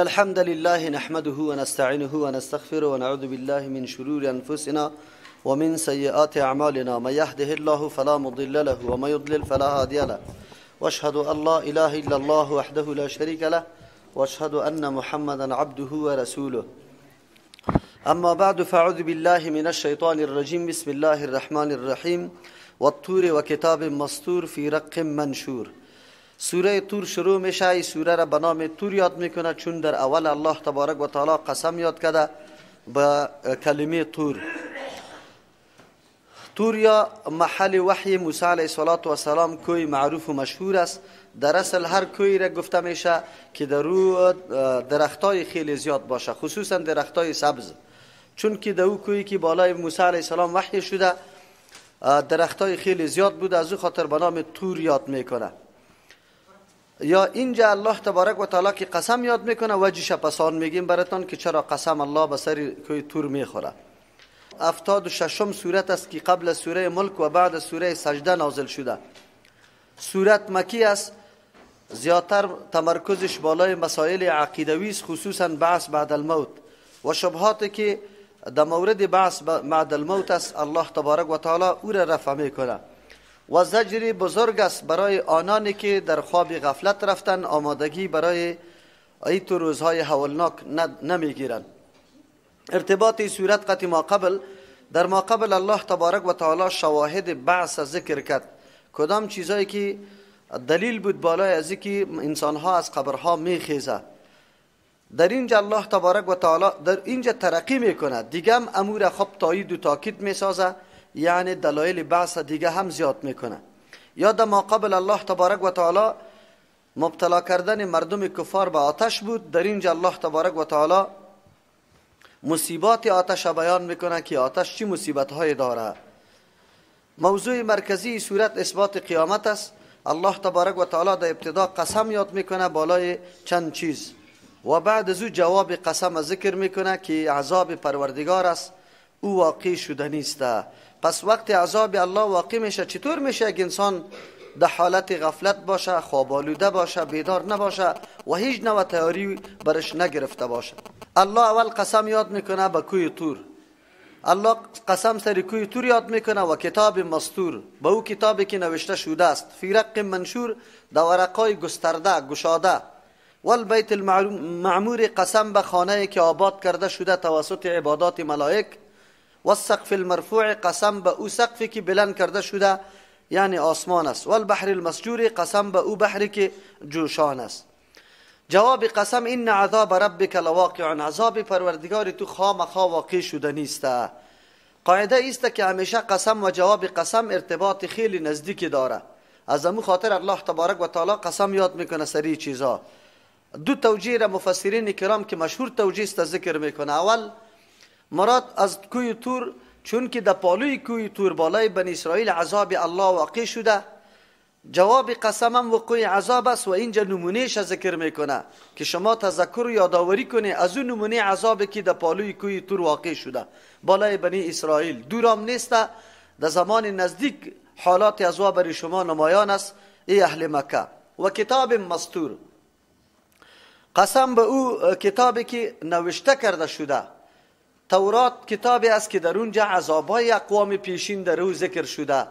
الحمد لله نحمده ونستعينه ونستغفره ونعوذ بالله من شرور أنفسنا ومن سيئات أعمالنا، من يهده الله فلا مضل له ومن يضلل فلا هادي له، واشهد أن لا إله إلا الله وحده لا شريك له، واشهد أن محمدا عبده ورسوله. أما بعد، فأعوذ بالله من الشيطان الرجيم. بسم الله الرحمن الرحيم. والطور وكتاب مسطور في رق منشور. سوره طور شروع میشه. این سوره را به نام طور یاد میکنه چون در اول الله تبارک و تعالی قسم یاد کرده به کلمه طور. طور یا محل وحی موسی علیه السلام کوی معروف و مشهور است. در اصل هر کوی را گفته میشه که در او درختای خیلی زیاد باشه، خصوصا درختای سبز، چون که در او کوی که بالای موسی علیه السلام وحی شده درختای خیلی زیاد بود، از او خاطر به نام طور یاد میکنه. یا اینجا الله تبارک و تعالی که قسم یاد میکنه، وجهش پسان میگیم براتون که چرا قسم الله به سر کوی طور میخوره. 76 سورت است که قبل سوره ملک و بعد سوره سجده نازل شده. سورت مکی است، زیادتر تمرکزش بالای مسائل عقیدوی است، خصوصا بعث بعد الموت و شبهاتی که در مورد بعث بعد الموت است الله تبارک و تعالی او را رفع میکنه. و زجر بزرگ است برای آنانی که در خواب غفلت رفتن، آمادگی برای ایت روزهای هولناک نمیگیرند. ارتباط صورت قطع ما قبل، در ما قبل الله تبارک و تعالی شواهد بعث ذکر کرد، کدام چیزایی که دلیل بود بالای از که انسانها از قبرها میخیزه. در اینجا الله تبارک و تعالی در اینجا ترقی میکنه، دیگه هم امور خب تایید و تاکید میسازه، یعنی دلایل بعث دیگه هم زیاد میکنه. یا در ما قبل الله تبارک و تعالی مبتلا کردن مردم کفار به آتش بود، در اینجا الله تبارک و تعالی مصیبات آتش بیان میکنه که آتش چی مصیبت های داره. موضوع مرکزی صورت اثبات قیامت است. الله تبارک و تعالی در ابتدا قسم یاد میکنه بالای چند چیز و بعد از او جواب قسم ذکر میکنه که عذاب پروردگار است، او واقع شده نیست. پس وقت عذاب الله واقع میشه، چطور میشه اگه انسان در حالت غفلت باشه، خواب آلوده باشه، بیدار نباشه و هیچ نوع تیاری برش نگرفته باشه؟ الله اول قسم یاد میکنه به کوی طور. الله قسم سر کوی طور یاد میکنه و کتاب مستور، به او کتابی که نوشته شده است، فی رق منشور، در ورقای گسترده گشاده. والبیت المعمور، قسم به خانه که آباد کرده شده توسط عبادات ملائک. والسقف المرفوع، قسم به او سقفی که بلند کرده شده یعنی آسمان است. والبحر المسجور، قسم به او بحری که جوشان است. جواب قسم ان عذاب ربک لواقع، عذاب پروردگار تو خامخا واقع شده نیست. قاعده است که همیشه قسم و جواب قسم ارتباط خیلی نزدیکی داره. از امو خاطر الله تبارک و تعالی قسم یاد میکنه سری چیزا. دو توجیه را مفسرین کرام که مشهور توجیه است ذکر میکنه. اول مراد از کوی طور، چون که در پالوی کوی طور بالای بنی اسرائیل عذاب الله واقع شده، جواب قسم هم وقوع عذاب است و اینجا نمونهش ذکر میکنه که شما تذکر و یادآوری کنه از اون نمونه عذابی که در پالوی کوی طور واقع شده بالای بنی اسرائیل. دورام نیست، در زمان نزدیک حالات عذاب برای شما نمایان است ای اهل مکه. و کتاب مستور، قسم به او کتابی که نوشته کرده شده. تورات کتابی است که در اونجا عذابای اقوام پیشین در او ذکر شده.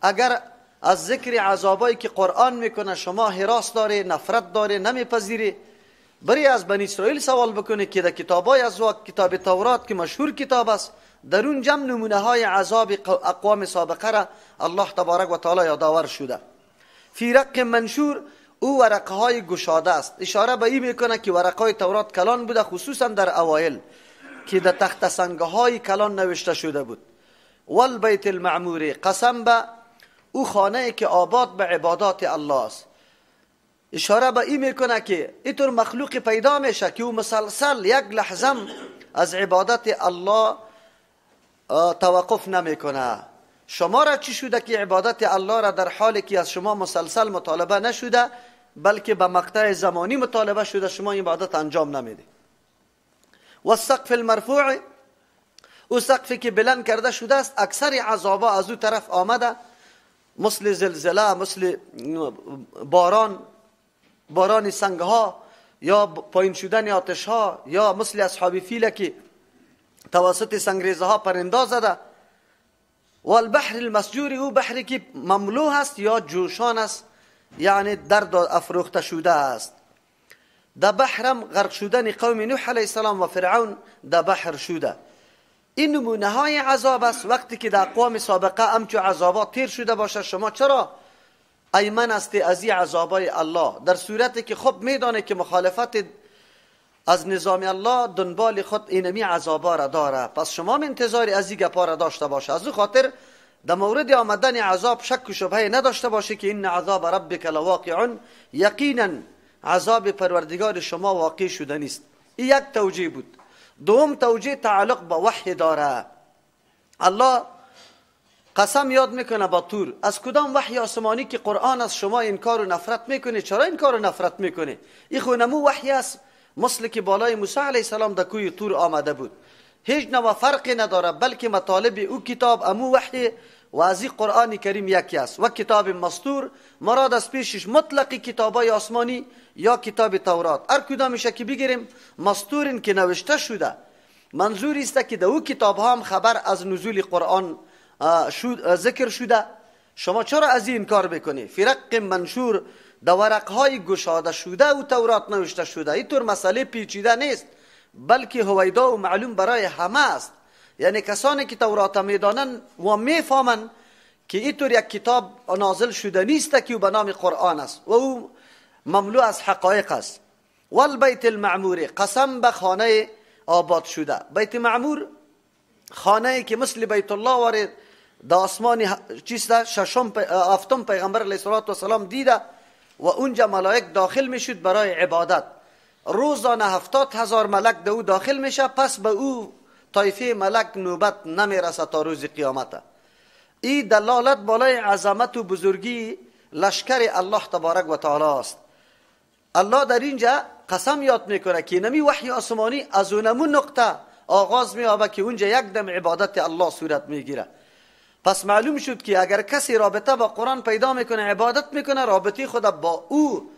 اگر از ذکر عذابایی که قرآن میکنه شما هراس داره، نفرت داره، نمیپذیری، بری از بنی اسرائیل سوال بکنه که در کتابای از کتاب تورات که مشهور کتاب است، در اون جمع نمونه های عذاب اقوام سابقه را الله تبارک و تعالی یادآور شده. فی رق منشور، او ورقه های گشاده است. اشاره به این میکنه که ورقه های تورات کلان بوده، خصوصا در اوایل که در تخت سنگ های کلان نوشته شده بود. والبیت المعمور، قسم به او خانه که آباد به عبادات الله است. اشاره به این میکنه که اینطور مخلوق پیدا میشه که او مسلسل یک لحظه از عبادت الله توقف نمیکنه. شما را چی شده که عبادت الله را در حالی که از شما مسلسل مطالبه نشده، بلکه به مقطع زمانی مطالبه شده، شما عبادت انجام نمیده. و السقف المرفوع، او سقفی که بلند کرده شده است، اکثر عذابا از او طرف آمده، مثل زلزله، مثل باران، باران سنگها، یا پایین شدن آتش ها، یا مثل اصحاب فیل که توسط سنگریزه ها پرنده زده. و البحر المسجور، او بحری که مملو هست یا جوشان است، یعنی درد افروخته شده است. در بحرم غرق شدن قوم نوح علیه السلام و فرعون در بحر شده. این نمونه های عذاب است. وقتی که در اقوام سابقه امچو عذابات تیر شده باشه، شما چرا ایمن هستی از این عذابای الله، در صورتی که خب میدانه که مخالفت از نظام الله دنبال خود اینمی عذابا را داره؟ پس شما انتظاری از این گپا را داشته باشه. از او خاطر در مورد آمدن عذاب شک و شبهه نداشته باشه که این عذاب ربک لواقع، یقینا عذاب پروردگار شما واقع شده نیست. این یک توجیه بود. دوم توجیه تعلق با وحی داره. الله قسم یاد میکنه با طور. از کدام وحی آسمانی که قرآن از شما انکار و نفرت میکنه؟ چرا انکار و نفرت میکنه؟ این خونمو وحی است مثل که بالای موسی علیه السلام در کوی طور آمده بود. هیچ نوع فرقی نداره، بلکه مطالب او کتاب امو وحی و از قرآن کریم یکی است. و کتاب مستور مراد از پیشش مطلق کتابای آسمانی یا کتاب تورات، هر کدامش که بگیریم مستورین که نوشته شده، منظور است که در او کتاب هم خبر از نزول قرآن ذکر شده. شما چرا از این کار بکنی؟ فرق منشور، در ورقهای گشاده شده و تورات نوشته شده. اینطور مسئله پیچیده نیست، بلکه هویدا و معلوم برای همه است. یعنی کسانی که تورات میدانن و میفهمن که اینطور یک کتاب نازل شده نیست که به نام قرآن است و او مملو از حقایق است. والبیت المعمور، قسم به خانه آباد شده. بیت معمور خانه که مثل بیت الله وارد در آسمان چیست ششم هفتم پیغمبر علیه الصلاة والسلام دیده و اونجا ملائک داخل میشد برای عبادت. روزانه 70,000 ملک در او داخل میشه، پس به او طایفه ملک نوبت نمیرسه تا روز قیامت. این دلالت بالای عظمت و بزرگی لشکر الله تبارک و تعالی است. الله در اینجا قسم یاد میکنه که نمی وحی آسمانی از اونمو نقطه آغاز میابه که اونجا یک دم عبادت الله صورت میگیره. پس معلوم شد که اگر کسی رابطه با قرآن پیدا میکنه، عبادت میکنه، رابطه خود با او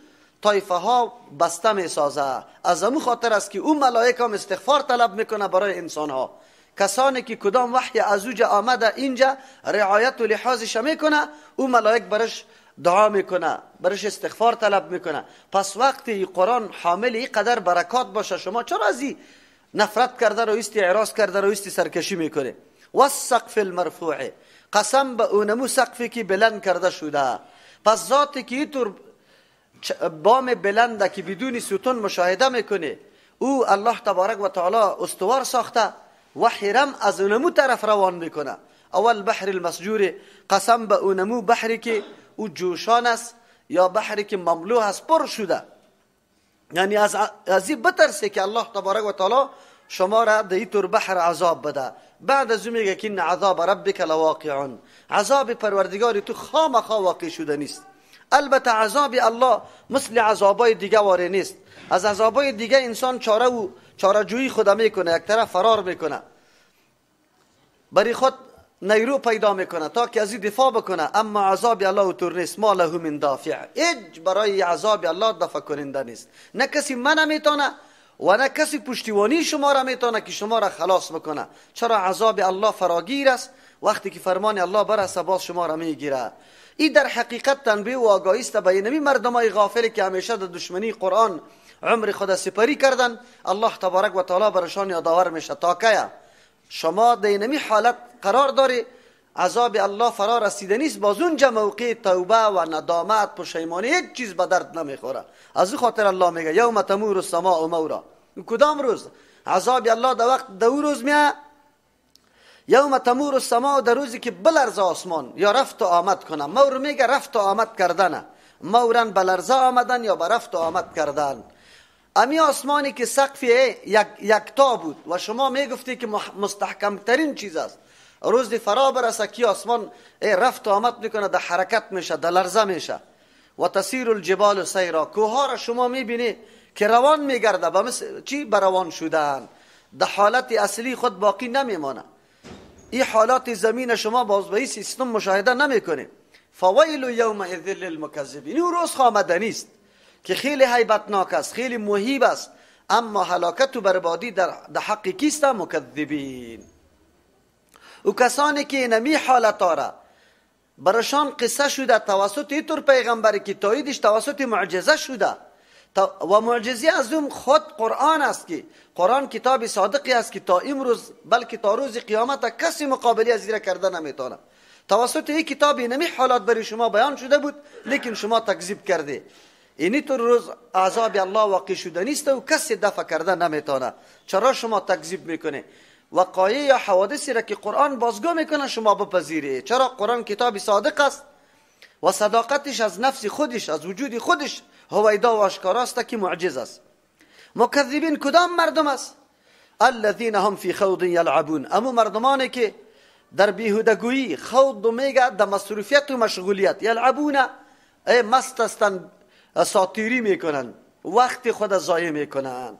طایفه ها بسته میسازه. از امو خاطر است که او ملائکه هم استغفار طلب میکنه برای انسان ها. کسانی که کدام وحی از اوجا آمده اینجا رعایت و لحاظش میکنه، او ملائک برش دعا میکنه، برش استغفار طلب میکنه. پس وقتی قرآن حامل این قدر برکات باشه، شما چرا از این نفرت کرده رو ایستی اعراض کرده رو ایستی سرکشی میکنه؟ والسقف المرفوع، قسم به اونمو سقفی که بلند کرده شده. پس ذاتی که اینطور بام بلنده که بدون ستون مشاهده میکنه، او الله تبارک و تعالی استوار ساخته و حرم از اونمو طرف روان میکنه. اول بحر المسجور، قسم به اونمو بحری که او جوشان است یا بحری که مملو است، پر شده. یعنی از این بترسه که الله تبارک و تعالی شما را در اینطور بحر عذاب بده. بعد از اون میگه که ان عذاب ربک لواقع، عذاب پروردگار تو خامخا واقع شده نیست. البته عذاب الله مثل عذابای دیگه واره نیست. از عذابای دیگه انسان چاره و چاره جویی خود میکنه، یک طرف فرار میکنه، برای خود نیرو پیدا میکنه تا که از این دفاع بکنه. اما عذاب الله طور نیست. ما له من دافع، هیچ برای عذاب الله دفع کننده نیست. نه کسی منع میتونه و نه کسی پشتیبانی شما را میتونه که شما را خلاص بکنه. چرا عذاب الله فراگیر است، وقتی که فرمان الله برسه باز شما را میگیره. این در حقیقت تنبیه و آگاهی است به اینمی مردمای غافل که همیشه در دشمنی قرآن عمر خود سپری کردن. الله تبارک و تعالی برشان یادآور میشه تا که شما در اینمی حالت قرار داری، عذاب الله فرا رسیده نیست، باز اونجا موقع توبه و ندامت پشیمانی هیچ چیز به درد نمیخوره. از او خاطر الله میگه یوم تمور السماء مورا. کدام روز عذاب الله در وقت در روز میه؟ یوم تمور السماء، در روزی که بلرزه آسمان یا رفت و آمد کنه. مور میگه رفت و آمد کردنه، مورن بلرزه آمدن یا برفت و آمد کردن. امی آسمانی که سقف یکتا بود و شما میگفتی که مستحکم ترین چیز است، روز فرا برسه که آسمان رفت و آمد میکنه، در حرکت میشه، در لرزه میشه. و تسیر الجبال سیرا، کوه را شما میبینی که روان میگرده، به مثل چی؟ بروان شدن، در حالت اصلی خود باقی نمیمانه. این حالات زمین شما باز به این سیستم مشاهده نمیکنه. فویل یومئذ للمکذبین، این روز آمدنی است که خیلی هیبتناک است، خیلی مهیب است، اما هلاکت و بربادی در حق کیست؟ مکذبین. او کسانی که نمی حالت داره برشان قصه شده توسط اینطور پیغمبری که تاییدش توسط معجزه شده و معجزه از اون خود قرآن است که قرآن کتاب صادقی است که تا امروز بلکه تا روز قیامت کسی مقابله از زیر کرده نمیتونه. توسط این کتاب نمی حالات برای شما بیان شده بود، لیکن شما تکذیب کرده. اینی تو روز عذاب الله واقع شده نیست و کسی دفع کرده نمیتونه. چرا شما تکذیب میکنه؟ وقایع یا حوادثی را که قرآن بازگو میکنه شما بپذیری. چرا؟ قرآن کتاب صادق است و صداقتش از نفس خودش، از وجود خودش هویدا و آشکارا است که معجز است. مکذبین کدام مردم است؟ الذین هم فی خوض یلعبون. امو مردمانی که در بیهودگویی، خوض میگه در مصروفیت و مشغولیت، یلعبون ای مست هستند، ساتیری میکنن، وقت خود ضایع میکنن.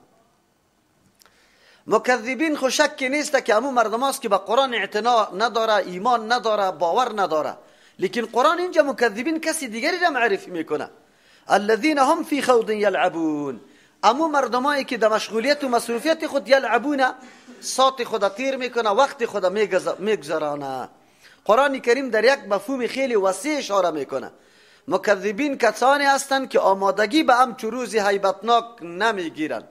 مکذبین خو شک نیست که امو مردم است که به قرآن اعتنا نداره، ایمان نداره، باور نداره، لیکن قرآن اینجا مکذبین کسی دیگری را معرفی میکنه. الذین هم فی خوض یلعبون. امو مردمایی که در مشغولیت و مصروفیت خود یلعبون، ساعت خود تیر میکنه، وقت خود میگذرانه. قرآن کریم در یک مفهوم خیلی وسیع اشاره میکنه. مکذبین کسانی هستند که آمادگی به همچو روز هیبتناک نمیگیرند.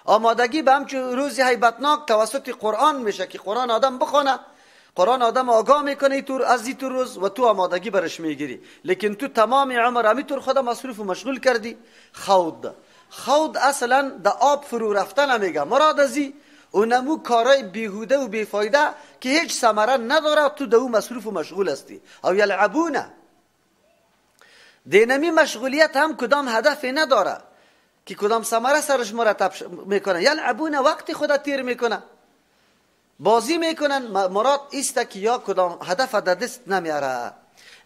آمادگی به همچو روز هیبتناک توسط قرآن میشه که قرآن آدم بخونه، قرآن آدم آگاه میکنه تو از این روز و تو آمادگی برش میگیری، لیکن تو تمام عمر همیطور خود مصروف و مشغول کردی. خود خود اصلا در آب فرو رفتن نمیگه، مراد از این اونمو کارای بیهوده و بیفایده که هیچ ثمره نداره، تو در او مصروف و مشغول هستی. او یلعبونه دینمی مشغولیت هم کدام هدف نداره که کدام ثمره سرش مرتب میکنه. یلعبون وقت خود تیر میکنه، بازی میکنن، مراد ایست که یا کدام هدف در دست نمیاره.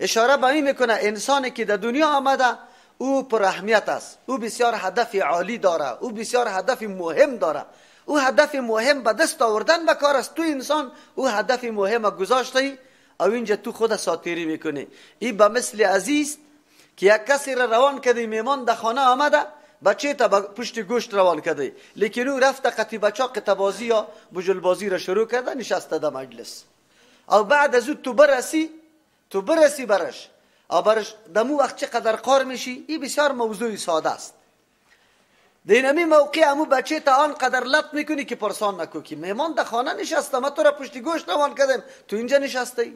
اشاره به این میکنه انسانی که در دنیا آمده او پر اهمیت است، او بسیار هدف عالی داره، او بسیار هدف مهم داره، او هدف مهم به دست آوردن به کار است. تو انسان او هدف مهم گذاشتی او اینجا تو خود ساتیری میکنی. این به مثل عزیز که یک کسی را روان کردی، میمان در خانه آمده، بچه تا پشت گوشت روان کرده، لیکن او رفته قطی بچه قطع بازی یا بجل بازی را شروع کرده، نشسته در مجلس. او بعد از او تو برسی برش، او برش دمو وقت چقدر قار میشی. این بسیار موضوع ساده است. دینمی موقع امو بچه تا آن قدر لط میکنی که پرسان نکو که میمان در خانه نشسته، ما تو را پشت گوشت روان کردیم، تو اینجا نشسته ای.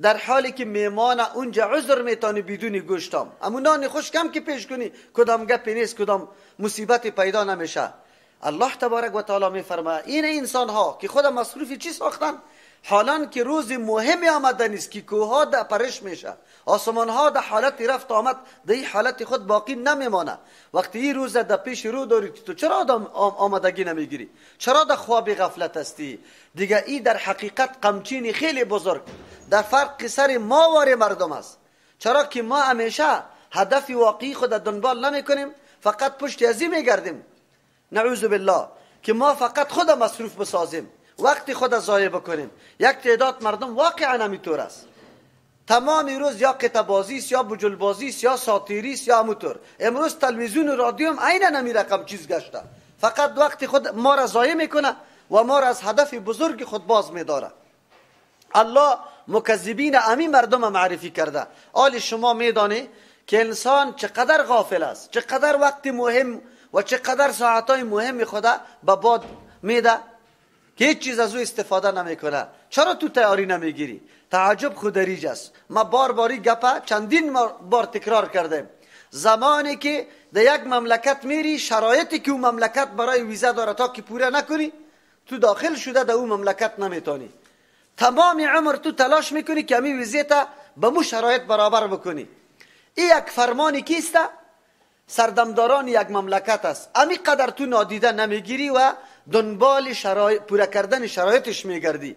در حالی که میمان اونجا عذر میتانی بدون گوشتام، امو نان خشکم که پیش کنی کدام گپی نیست، کدام مصیبت پیدا نمیشه. الله تبارک و تعالی میفرماید این انسان ها که خود مصروف چی ساختن، حالان که روز مهمی آمده نیست که کوه ها در پرش میشه، آسمان ها در حالت رفت آمد، در این حالت خود باقی نمیمانه. وقتی این روز در پیش رو داری تو چرا آدم آمادگی نمیگیری؟ چرا در خواب غفلت هستی؟ دیگه این در حقیقت قمچین خیلی بزرگ در فرق سر ما وار مردم است. چرا که ما همیشه هدف واقعی خود دنبال نمیکنیم، فقط پشت ازی میگردیم. نعوذ بالله که ما فقط خود مصروف بسازیم، وقتی خود ضایع بکنیم. یک تعداد مردم واقعا همینطور است، تمام روز یا قطع بازی است، یا بجل بازی است، یا ساتیری است، یا همونطور. امروز تلویزیون و رادیو هم عینا همین رقم چیز گشته، فقط وقتی خود ما را ضایع میکنه و ما را از هدف بزرگ خود باز میداره. الله مکذبین امی مردم معرفی کرده. آل شما میدانی که انسان چقدر غافل است، چقدر وقت مهم و چقدر ساعتهای مهم خدا به باد میده که هیچ چیز از او استفاده نمیکنه. چرا تو تیاری نمیگیری؟ تعجب خودریج است. ما بار باری گپه چندین بار تکرار کردیم. زمانی که در یک مملکت میری، شرایطی که او مملکت برای ویزا داره تا که پوره نکنی تو داخل شده در او مملکت نمیتونی. تمام عمر تو تلاش میکنی که همی ویزه تا به مو شرایط برابر بکنی. این یک فرمانی کیست؟ سردمداران یک مملکت است. امی قدر تو نادیده نمیگیری و دنبال شرایط پوره کردن شرایطش میگردی.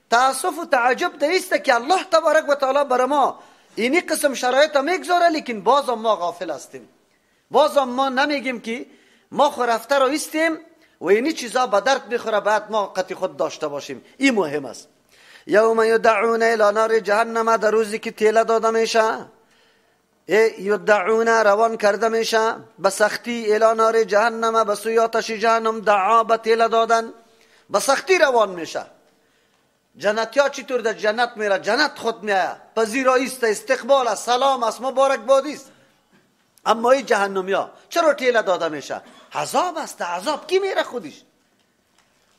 تاسف و تعجب دیست که الله تبارک و تعالی بر ما اینی قسم شرایط میگذاره، لیکن بازم ما غافل هستیم. بازم ما نمیگیم که ما خو رفته رو ایستیم و اینی چیزا به درد میخوره، بعد ما قطع خود داشته باشیم. این مهم است. یوم یدعون الی نار جهنم، در روزی که تیله داده میشه یدعون روان کرده میشه به سختی الی نار جهنم، به سوی آتش جهنم. دعا به تیله دادن، به سختی روان میشه. جنتی ها چطور در جنت میره؟ جنت خود میایه، پذیرایی است، استقبال است، سلام است، مبارک بادی است. اما این جهنمی ها چرا تیله داده میشه؟ عذاب است. عذاب کی میره خودش؟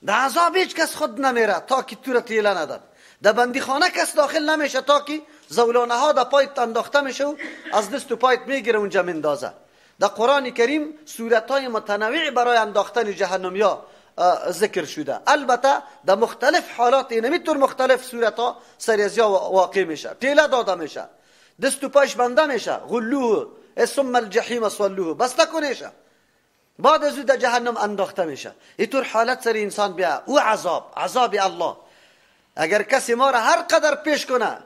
در عذاب هیچ کس خود نمیره تا که تو را تیله نداد. در بندیخانه کس داخل نمیشه تا که زولانه ها در پایت انداخته میشه و از دست و پایت میگیره اونجا مندازه. در قرآن کریم صورت های متنوع برای انداختن جهنمی ها ذکر شده. البته در مختلف حالات اینمیتور مختلف صورت ها سریزیا واقع میشه. تیله داده میشه، دست و پایش بنده میشه، غلوه ثم الجحیم صلوه، بسته کنیشه، بعد از او در جهنم انداخته میشه. اینطور حالت سر انسان بیا، او عذاب، عذاب الله. اگر کسی ما را هر قدر پیش کنه،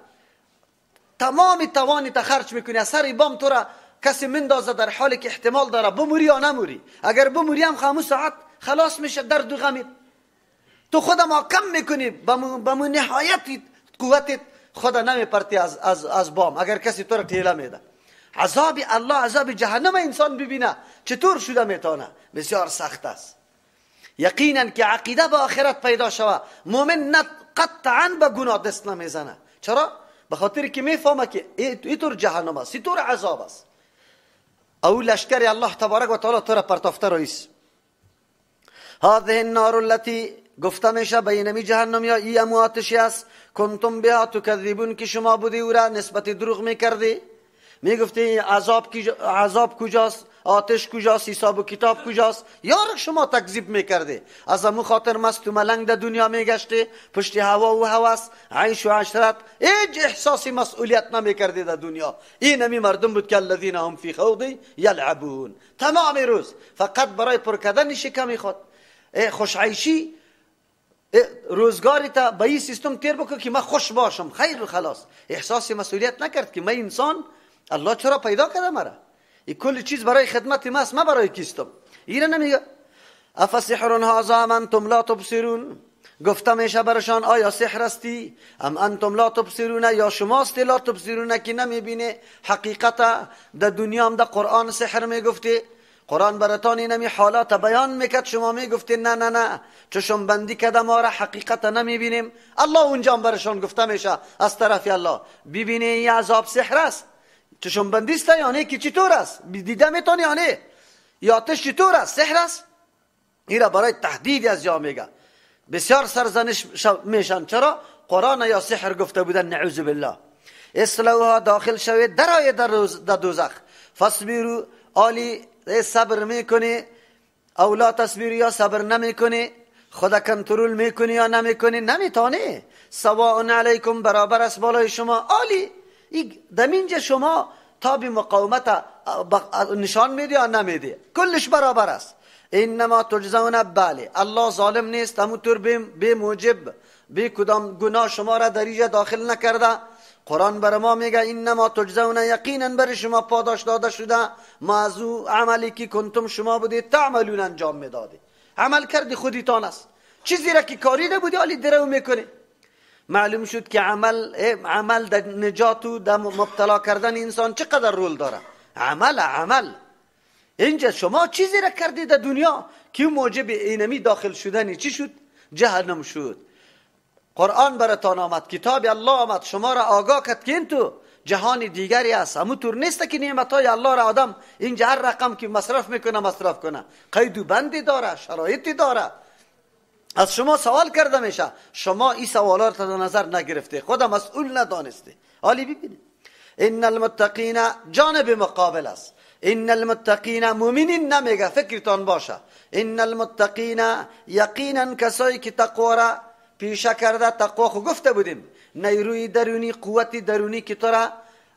تمام توانی تا خرج میکنی، از سر بام تو را کسی مندازه در حالی که احتمال داره بموری یا نموری، اگر بموری هم خاموش ساعت خلاص میشه درد و غمت. تو خود ما کم میکنی به نهایت قوتت، خود نمیپرتی از بام اگر کسی تو را تیله میده. عذاب الله، عذاب جهنم انسان ببینه چطور شده میتونه، بسیار سخت است. یقینا که عقیده به آخرت پیدا شوه، مؤمن نه قطعا به گناه دست نمیزنه. چرا؟ به خاطر که میفهمه که اینطور جهنم است، اینطور عذاب است. او لشکر الله تبارک و تعالی تو را پرتافته رئیس. هذه النار التي گفته میشه به اینمی جهنم یا ای امو آتشی است، کنتم بها تکذبون، که شما بودی او را نسبت دروغ میکردی، میگفتی عذاب کجاست، آتش کجاست، حساب و کتاب کجاست، یار شما تکذیب میکردی. از امو خاطر مست و ملنگ در دنیا میگشتی، پشت هوا و هوس، عیش و عشرت، هیچ احساس مسئولیت نمیکردی در دنیا. این همی مردم بود که الذین هم فی خوض یلعبون، تمام روز فقط برای پر کردن شکم خود، خوش عیشی، روزگاری تا به این سیستم تیر بکن که من خوش باشم، خیر و خلاص. احساس مسئولیت نکرد که من انسان، الله چرا پیدا کرده مرا؟ این کل چیز برای خدمت ما است، ما برای کیستم؟ ایره نمیگه. افسحر هذا ام انتم لا تبصرون، گفته میشه برشان آیا سحر استی؟ ام انتم لا تبصرون، یا شماست لا تبصرون که نمیبینه حقیقت؟ در دنیا هم در قرآن سحر میگفتی، قرآن براتان اینمی حالات بیان میکرد، شما میگفتی نه نه نه، چشم بندی کده ما را، حقیقت نمیبینیم. الله اونجا برشان گفته میشه از طرف الله ببینی این عذاب سحر است، چشم بندی است یا نه، که چطور است، دیده میتونی یا نه، یا آتش چطور است، سحر است. این را برای تهدید از یا میگه، بسیار سرزنش میشن. چرا؟ قرآن یا سحر گفته بودن، نعوذ بالله. اصلوها، داخل شوید درای در دوزخ. فاصبروا، آلی صبر میکنی او لا تصبری، یا صبر نمیکنی، خدا کنترل میکنی یا نمیکنی، نمیتونی. سواء علیکم، برابر است بالای شما. آلی دمینجا شما تا به مقاومت نشان میدی یا نمیدی، کلش برابر است. انما تجزون، بله الله ظالم نیست، همونطور به موجب به کدام گناه شما را در اینجا داخل نکرده. قرآن بر ما میگه انما تجزون، یقینا بر شما پاداش داده شده، ما از او عملی که کنتم شما بودید تعملون انجام میدادی. عمل کردی خودتان است، چیزی را که کاری نبودی حالی درو میکنی. معلوم شد که عمل در نجات و در مبتلا کردن انسان چقدر رول داره. عمل اینجا شما چیزی را کردی در دنیا که موجب اینمی داخل شدن چی شد؟ جهنم شد. قرآن براتان آمد، کتاب الله آمد، شما را آگاه کرد که این تو جهان دیگری است، همونطور نیست که نعمتهای الله را آدم اینجا هر رقم که مصرف میکنه مصرف کنه، قید و بندی داره، شرایطی داره. از شما سوال کرده میشه، شما این سوالات را نظر نگرفته، خود مسئول ندانسته. حالی ببینید ان المتقین جانب مقابل است. ان المتقین، مؤمنین نمیگه، فکرتان باشه. ان المتقین، یقینا کسایی که تقوا را پیشه کرده، تقوا خو گفته بودیم نیروی درونی، قوت درونی که تو را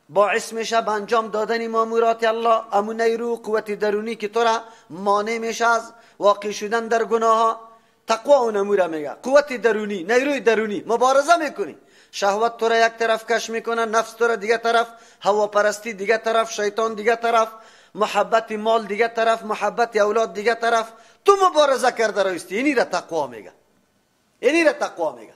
باعث میشه به انجام دادن مامورات الله، امو نیرو قوت درونی که تو را مانع میشه از واقع شدن در گناه ها، تقوا اونمو را میگه. قوت درونی، نیروی درونی، مبارزه میکنی، شهوت تو را یک طرف کش میکنه، نفس تو را دیگه طرف، هواپرستی دیگه طرف، شیطان دیگه طرف، محبت مال دیگه طرف، محبت اولاد دیگه طرف، تو مبارزه کرده راستی. اینی را تقوا میگه، اینی را تقوا میگه.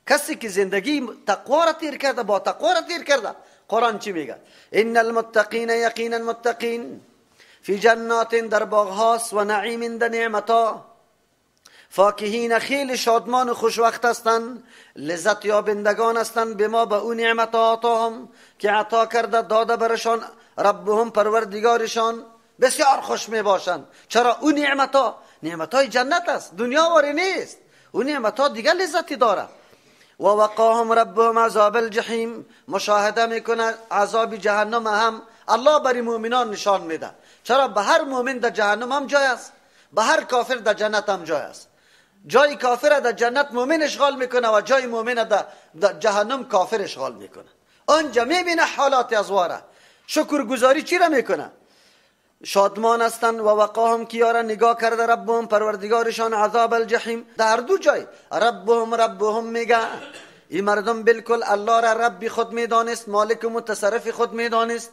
کسی که زندگی تقوا را تیر کرده، با تقوا را تیر کرده، قرآن چی میگه؟ ان المتقین یقینا متقین فی جنات در باغ و نعیم در نعمتا، فاکهین خیلی شادمان و خوشوقت هستند، لذت یابندگان هستند، به ما به او نعمت آتاهم که عطا کرده داده برشان ربهم پروردگارشان، بسیار خوش می باشند. چرا؟ او نعمتا نعمتای جنت است، دنیا واری نیست، او نعمتا دیگه لذتی داره. و وقاهم ربهم عذاب الجحیم، مشاهده میکنه عذاب جهنم هم الله برای مؤمنان نشان میده. چرا؟ به هر مؤمن در جهنم هم جای است، به هر کافر در جنت هم جای است. جای کافر در جنت مؤمن اشغال میکنه و جای مؤمن در جهنم کافر اشغال میکنه. آنجا میبینه حالات ازواره. شکرگزاری چی را میکنه؟ شادمان هستند و وقاهم کیارا نگاه کرده ربهم پروردگارشان عذاب الجحیم. در دو جای ربهم ربهم میگه. این مردم بالکل الله را ربی خود میدانست، مالک و متصرف خود میدانست،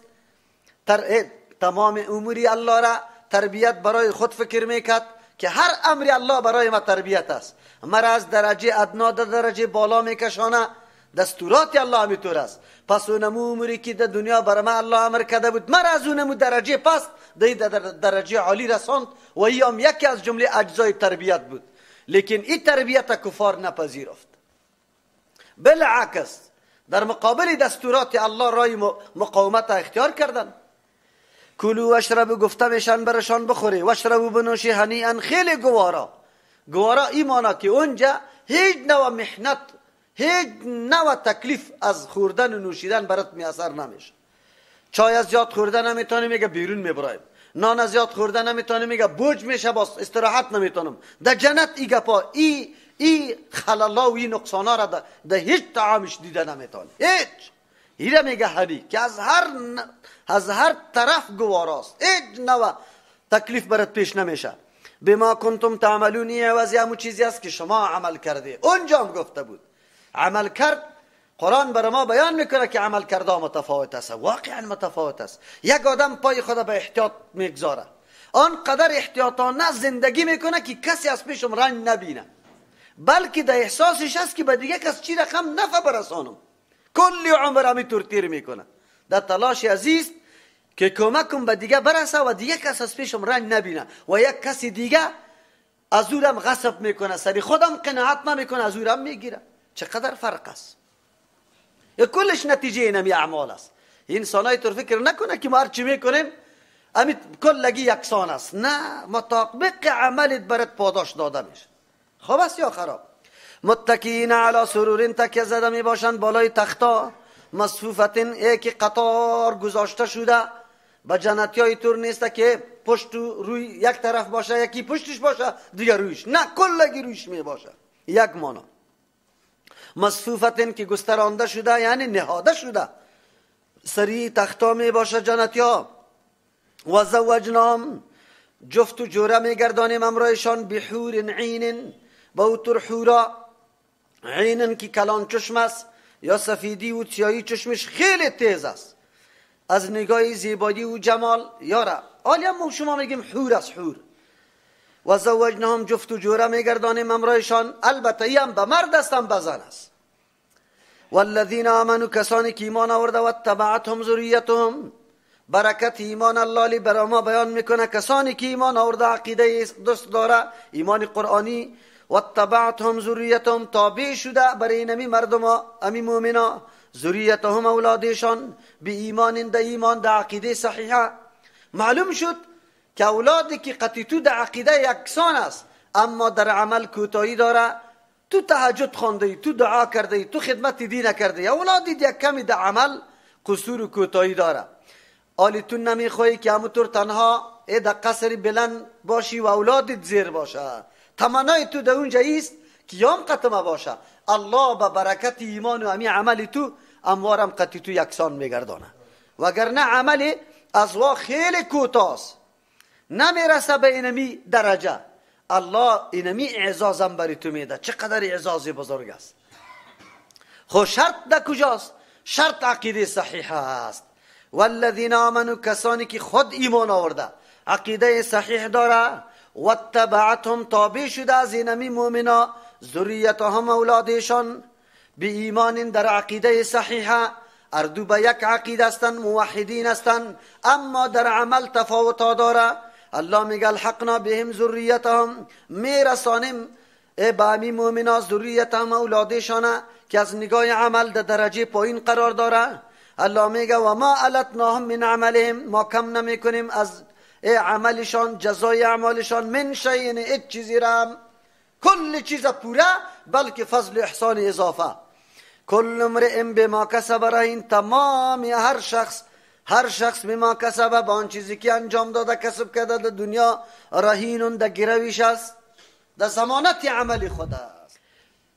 تمام اموری الله را تربیت برای خود فکر میکرد که هر امری الله برای ما تربیت است، مرا از درجه ادنا در درجه بالا میکشانه، دستورات الله همیطور است. پس اونمو اموری که در دنیا برای ما الله امر کرده بود مرا از اونمو درجه پست در درجه عالی رساند و ای هم یکی از جمله اجزای تربیت بود. لیکن این تربیت کفار نپذیرفت، بالعکس در مقابل دستورات الله رای مقاومت اختیار کردن. کلو واشربوا گفته میشن برشان بخوری، واشربوا بنوشی هنیئا خیلی گوارا. گوارا ای مانا که اونجا هیچ نوع محنت، هیچ نوع تکلیف از خوردن و نوشیدن برات میسر نمیشه. چای از زیاد خوردن نمیتونی میگه بیرون میبرایم، نان از زیاد خوردن نمیتونی میگه بوج میشه باز استراحت نمیتونم. در جنت ای گپا ای خلالا و ای نقصانا را در هیچ طعامش دیده نمیتونی، هیچ. ایره میگه هنی که از هر طرف گواراست، هیچ نوع تکلیف برات پیش نمیشه. بما کنتم تعملون، این عوضی همون چیزی است که شما عمل کرده. اونجا هم گفته بود عمل کرد. قرآن برای ما بیان میکنه که عمل کرده متفاوت است، واقعا متفاوت است. یک آدم پای خود به احتیاط میگذاره، آنقدر احتیاطانه زندگی میکنه که کسی از پیشم رنج نبینه، بلکه در احساسش است که به دیگه کس چی رقم نفع برسانم. کلی عمر همینطور تیر میکنه در تلاش عزیز که کمکم به دیگه برسه و دیگه کس از پیشم رنج نبینه و یک کسی دیگه از اورم غصب میکنه، سری خودم قناعت نمیکنه، از اورم میگیره. چقدر فرق است. کلش نتیجه اینمی اعمال است. انسانای طور فکر نکنه که ما هر چی میکنیم امی کلگی یکسان است. نه، مطابق عملت برات پاداش داده میشه. خوب است یا خراب؟ متکئین علی سرور، تکیه زده می باشند بالای تختا، مصفوفتین یک قطار گذاشته شده. به جنتی های طور نیست که پشت و روی یک طرف باشه، یکی پشتش باشه دیگه رویش، نه کلگی رویش می باشه. یک مانا مصفوفتین که گسترانده شده یعنی نهاده شده، سری تختا می باشه جنتی ها. و زوجناهم، جفت و جوره می گردانیم امرایشان، بحور عین، با اوتر حورا، عین که کلان چشم است یا سفیدی و سیاهی چشمش خیلی تیز است از نگاه زیبایی و جمال. یارا آلی هم شما میگیم حور است، حور. و زوجناهم، جفت و جوره میگردانیم امرایشان، البته ای هم به مرد است هم به زن است. والذین آمنوا، کسانی که ایمان آورده، و اتبعتهم ذریتهم، برکت ایمان الله لی برای ما بیان میکنه کسانی که ایمان آورده، عقیده دوست داره، ایمان قرآنی، و اتبعتهم ذریتهم، تابع شده برای اینمی مردم امی مؤمنا، ذریتهم اولادشان، به ایمان ده ایمان ده عقیده صحیحه. معلوم شد که اولادی که قطعی تو در عقیده یکسان است اما در عمل کوتاهی داره، تو تهجد خوانده ای، تو دعا کرده ای، تو خدمت دین کرده ای، اولادی یک کمی در عمل قصور و کوتاهی داره. آلی تو نمیخوایی که همونطور تنها ای در قصر بلند باشی و اولادت زیر باشه. تمنای تو در اونجا ایست که یام قطمه باشه. الله به برکت ایمان و امی عمل تو اموارم قطعی تو یکسان میگردانه. وگرنه عمل از وا خیلی کوتاست، نمیرسه به اینمی درجه. الله اینمی اعزازم بری تو میده. چقدر اعزازی بزرگ است. خب شرط در کجاست؟ شرط عقیده صحیح است. والذین آمنوا، کسانی که خود ایمان آورده، عقیده صحیح داره، و اتبعتهم، تابع شده از اینمی مؤمنا، ذریتهم اولادشان، به ایمان در عقیده صحیحه، هر دو به یک عقیده هستند، موحدین هستند، اما در عمل تفاوت ها داره. الله میگه الحقنا بهم ذریتهم، میرسانیم به امی مؤمنا ذریتهم، اولادشانه که از نگاه عمل در درجه پایین قرار داره. الله میگه و ما التناهم من عملهم، ما کم نمیکنیم از عملشان، جزای اعمالشان، من شیء، هیچ چیزی را، کل چیز پوره، بلکه فضل احسان اضافه. کل امرئ بما کسب رهین، تمام هر شخص، هر شخص بما کسب، با آن چیزی که انجام داده، کسب کرده در دنیا، رهین، در گرویش است، در ضمانت عمل خود است.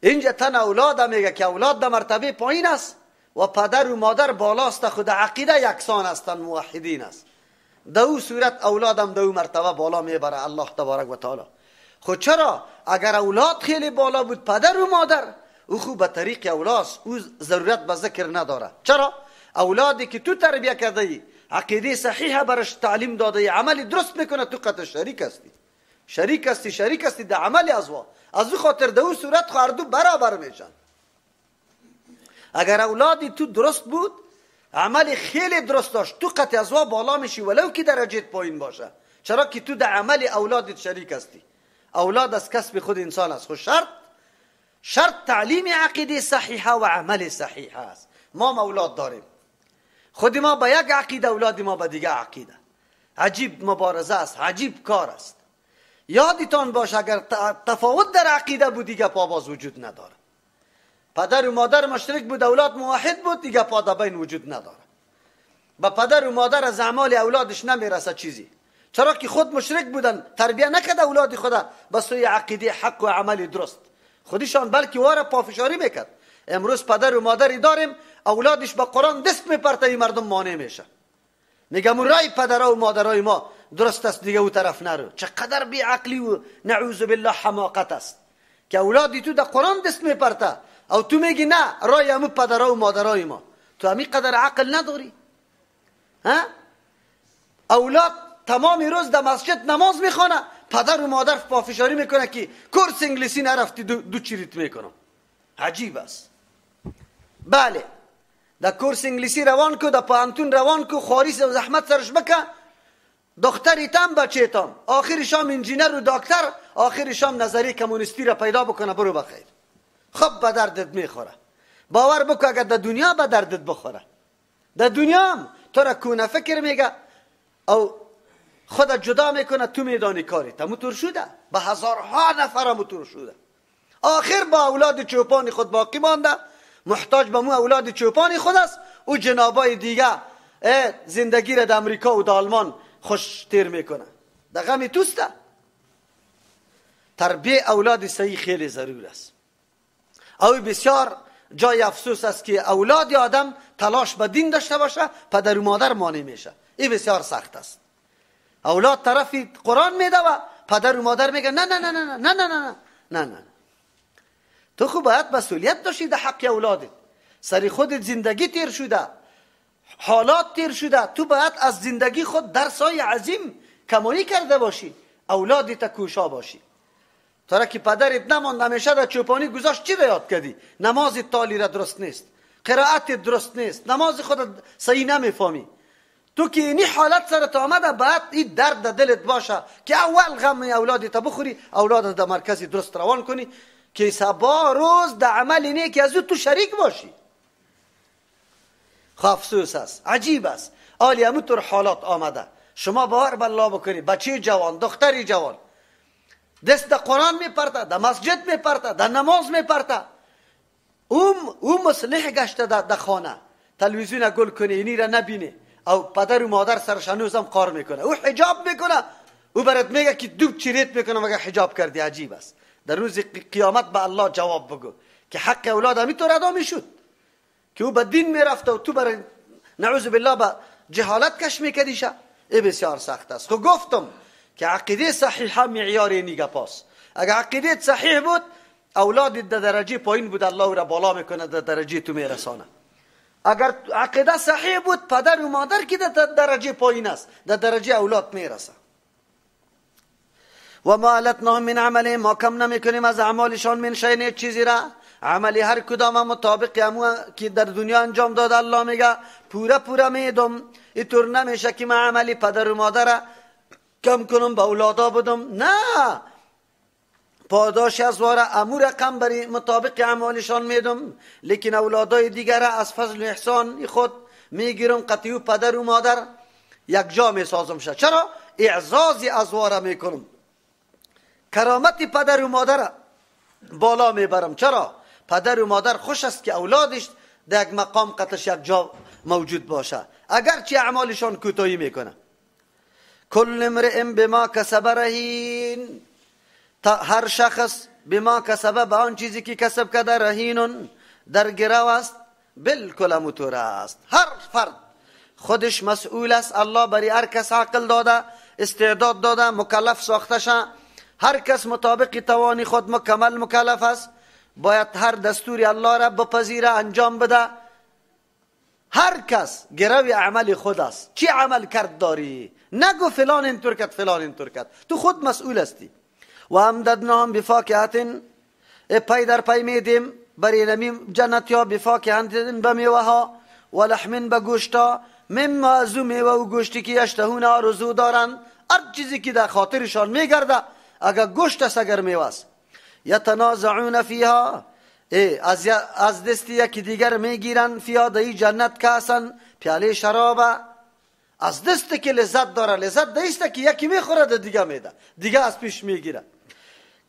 اینجا تن اولاد میگه که اولاد در مرتبه پایین است و پدر و مادر بالاست، خود عقیده یکسان هستند، موحدین است. در او صورت اولادم در او مرتبه بالا میبره الله تبارک و تعالی. خود چرا اگر اولاد خیلی بالا بود پدر و مادر، او خوب به طریق اولاد، او ضرورت به ذکر نداره. چرا؟ اولادی که تو تربیه کرده ای، عقیده صحیح برش تعلیم داده ای، عملی درست میکنه، تو قطع شریک هستی، شریک هستی، شریک هستی در عمل ازوا. از او خاطر در او صورت هر دو برابر میشن. اگر اولادی تو درست بود، عمل خیلی درست داشت، تو قطع ازوا بالا میشی ولو که درجه پایین باشه. چرا که تو در عمل اولادت شریک هستی. اولاد از کسب خود انسان است. خود شرط تعلیم عقیده صحیحه و عمل صحیحه است. ما اولاد داریم، خود ما با یک عقیده، اولاد ما با دیگه عقیده. عجیب مبارزه است، عجیب کار است. یادتان باشه اگر تفاوت در عقیده بود دیگه پاباز وجود نداره. پدر و مادر مشرک بود، اولاد موحد بود، دیگه پا در بین وجود نداره. با پدر و مادر از اعمال اولادش نمیرسه چیزی، چرا که خود مشرک بودن، تربیه نکرد اولاد خدا به سوی عقیده حق و عمل درست خودشان، بلکه واره پافشاری میکرد. امروز پدر و مادری داریم اولادش با قرآن دست میپرته، این مردم مانع میشه، میگم رای پدرها و مادرای ما درست است، دیگه او طرف نرو. چقدر بی عقلی و نعوذ بالله حماقت است که اولادی تو در قرآن دست میپرته او تو میگی نه رای امو پدرها و مادرای ما. تو همی قدر عقل نداری؟ ها؟ اولاد تمام روز در مسجد نماز میخوانه، پدر و مادر پافشاری میکنه که کورس انگلیسی نرفتی دو چریت میکنم. عجیب است. بله در کورس انگلیسی روان کو، در پانتون روان کو، خواری و زحمت سرش بکه، دختری تام بچه تام، آخر شام انجینر و دکتر، آخر شام نظریه کمونیستی را پیدا بکنه، برو بخیر. خب به دردت میخوره. باور بکن اگر در دنیا به دردت بخوره، در دنیا هم تو را کونه فکر میگه او خود جدا میکنه، تو میدانی کاری تموتور شده، به هزارها نفر موتور شده. آخر با اولاد چوپان خود باقی مانده، محتاج به مو اولاد چوپان خود است. او جنابای دیگه زندگی را در امریکا و در آلمان خوش تیر میکنه، در غم توسته. تربیه اولاد صحیح خیلی ضرور است. او بسیار جای افسوس است که اولاد آدم تلاش به دین داشته باشه، پدر و مادر مانع میشه. این بسیار سخت است. اولاد طرفی قرآن میده و پدر و مادر میگه نه نه نه نه نه نه نه نه نه. تو خو باید مسئولیت داشتی در حق اولادت. سری خودت زندگی تیر شده، حالات تیر شده، تو باید از زندگی خود درسای عظیم کمایی کرده باشی، اولادت کوشا باشی. ترا که پدرت نماند همیشه در چوپانی گذاشت، چی را یاد کردی؟ نماز تالی را درست نیست، قرائت درست نیست، نماز خود صحیح نمیفهمی. تو که اینی حالت سرت آمده، باید این درد در دلت باشه که اول غم اولادت بخوری، اولادت در مرکزی درست روان کنی که سبا روز در عمل اینه که از او تو شریک باشی. افسوس است، عجیب است. آلی همونطور حالات آمده. شما باور به الله بکنی، بچه جوان، دختری جوان دست در قرآن میپرته، در مسجد میپرته، در نماز میپرته. او مصلح گشته در خانه، تلویزیون گل کنه، اینی را نبینه، او پدر و مادر سرش هنوزم قار میکنه، او حجاب میکنه، او برات میگه که دوب چریت میکنه مگه حجاب کردی. عجیب است. در روز قیامت به الله جواب بگو که حق اولاد همینطور ادا میشد که او به دین میرفت و تو برای نعوذ بالله به جهالت کش میکردیشه. ای بسیار سخت است. خب گفتم که عقیده صحیحه معیار اینی گپاست. اگر عقیده صحیح بود، اولاد در درجه پایین بود، الله را بالا میکنه، در درجه تو میرسانه. اگر عقیده صحیح بود، پدر و مادر که در درجه پایین است، در درجه اولاد میرسه. و ما التناهم من عملهم، ما کم نمیکنیم از اعمالشان، من شیء چیزی را، عملی هر کدام مطابق همو که در دنیا انجام داده الله میگه پورا پورا میدم. اینطور نمیشه که من عملی پدر و مادر کم کنم به اولادا بدم، نه، پاداش از واره امو رقم بری مطابق اعمالشان میدم، لیکن اولادای دیگر از فضل و احسان خود میگیرم، قطعی و پدر و مادر یک جا میسازم شه. چرا؟ اعزاز از واره میکنم، کرامت پدر و مادر بالا میبرم. چرا؟ پدر و مادر خوش است که اولادش در یک مقام قطش یک جا موجود باشه، اگرچه اعمالشان کوتاهی میکنه. کل امرئ بما کسب رهین، هر شخص بما کسب، به آن چیزی که کسب کرده، رهین در گرو است، بالکل همونطور است. هر فرد خودش مسئول است. الله برای هر کس عقل داده، استعداد داده، مکلف ساخته شه. هر کس مطابق توان خود مکمل مکلف است، باید هر دستوری الله را بپذیره، انجام بده. هر کس گروی عمل خود است. چی عمل کرد داری؟ نگو فلان اینطور کرد، فلان اینطور کرد، تو خود مسئول هستی. و امددناهم بفاکهة، پی در پی میدیم برای نمیم جنت یا بفاکهة به میوه ها، و لحم به گوشتا، مما از او میوه و گوشتی که یشتهون آرزو دارند. هر چیزی که در خاطرشان میگرده، اگر گوشت است اگر میوه است. یتنازعون فیها، از دست یکی دیگر میگیرن، فیها در جنت کاسن پیاله شراب، از دست که لذت داره، لذت دیست که یکی میخوره ده دیگه میده، دیگه از پیش میگیره.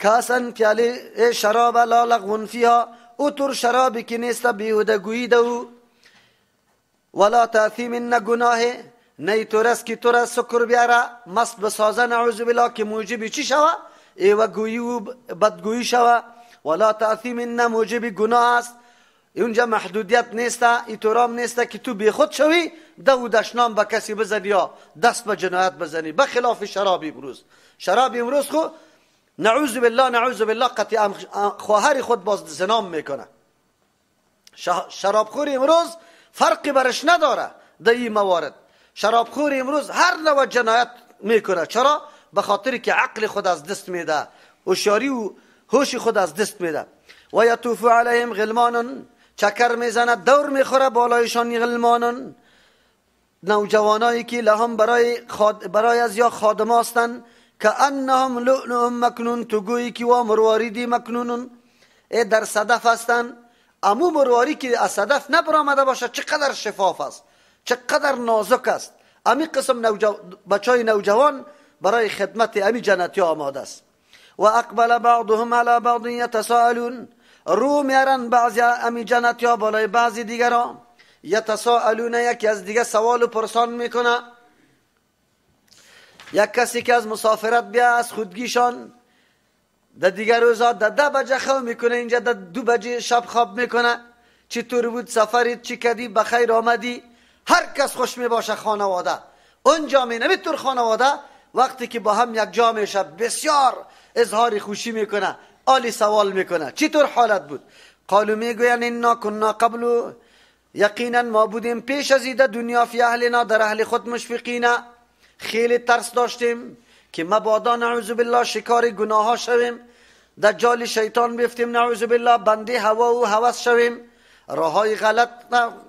کاسن پیاله شراب، لا لغو فیها، او طور شرابی که نیست بیهوده گویی ده او، ولا تاثیم، نه گناه، نه طور است که تو را سکر بیاره، مست بسازه، نعوذ بالله، که موجب چی شوه؟ ایوه گویی و بدگویی شوه. ولا تاثیم، نه موجب گناه است. اونجا محدودیت نیست، ایتورام نیست که تو بی خود شوی دو دشنام به کسی بزنی یا دست به جنایت بزنی، بخلاف شراب امروز. شراب امروز خو نعوذ بالله، نعوذ بالله، قطعا خواهر خود باز زنام میکنه. شرابخور امروز فرقی برش نداره در این موارد. شرابخور امروز هر نوع جنایت میکنه. چرا؟ به خاطر که عقل خود از دست میده، هوشیاری و هوش خود از دست میده. و یطوف علیهم غلمان، چکر میزنه، دور میخوره بالایشان، غلمان نوجوانایی که لهم برای از یا خادم هستند، که انهم لؤلؤ مکنون، تو گویی که وا مرواریدی مکنون، ای در صدف هستند. امو مرواری که از صدف نبرآمده باشه چقدر شفاف است، چقدر نازک است. امی قسم بچای نوجوان برای خدمت امی جنتی آماده است. و اقبل بعضهم علی بعض یتساءلون، رو میارن بعضی امی جنتی ها بالای بعضی دیگران، یتساءلون، یکی از دیگه سوال و پرسان میکنه. یک کسی که از مسافرت بیا از خودگیشان در دیگر روزا در 10 بجه خواب میکنه، اینجا در 2 بجه شب خواب میکنه. چطور بود سفرت، چی کردی، بخیر آمدی؟ هر کس خوش میباشه خانواده اونجا می نمیتور خانواده وقتی که با هم یک جا میشه بسیار اظهار خوشی میکنه، عالی سوال میکنه چطور حالت بود. قالو میگوین انا کنا قبل، یقینا ما بودیم پیش از ایده دنیا، فی اهلنا، در اهل خود، مشفقین، خیلی ترس داشتیم که مبادا نعوذ بالله شکار گناه ها شویم، در جال شیطان بیفتیم نعوذ بالله، بنده هوا و هوس شویم، راههای غلط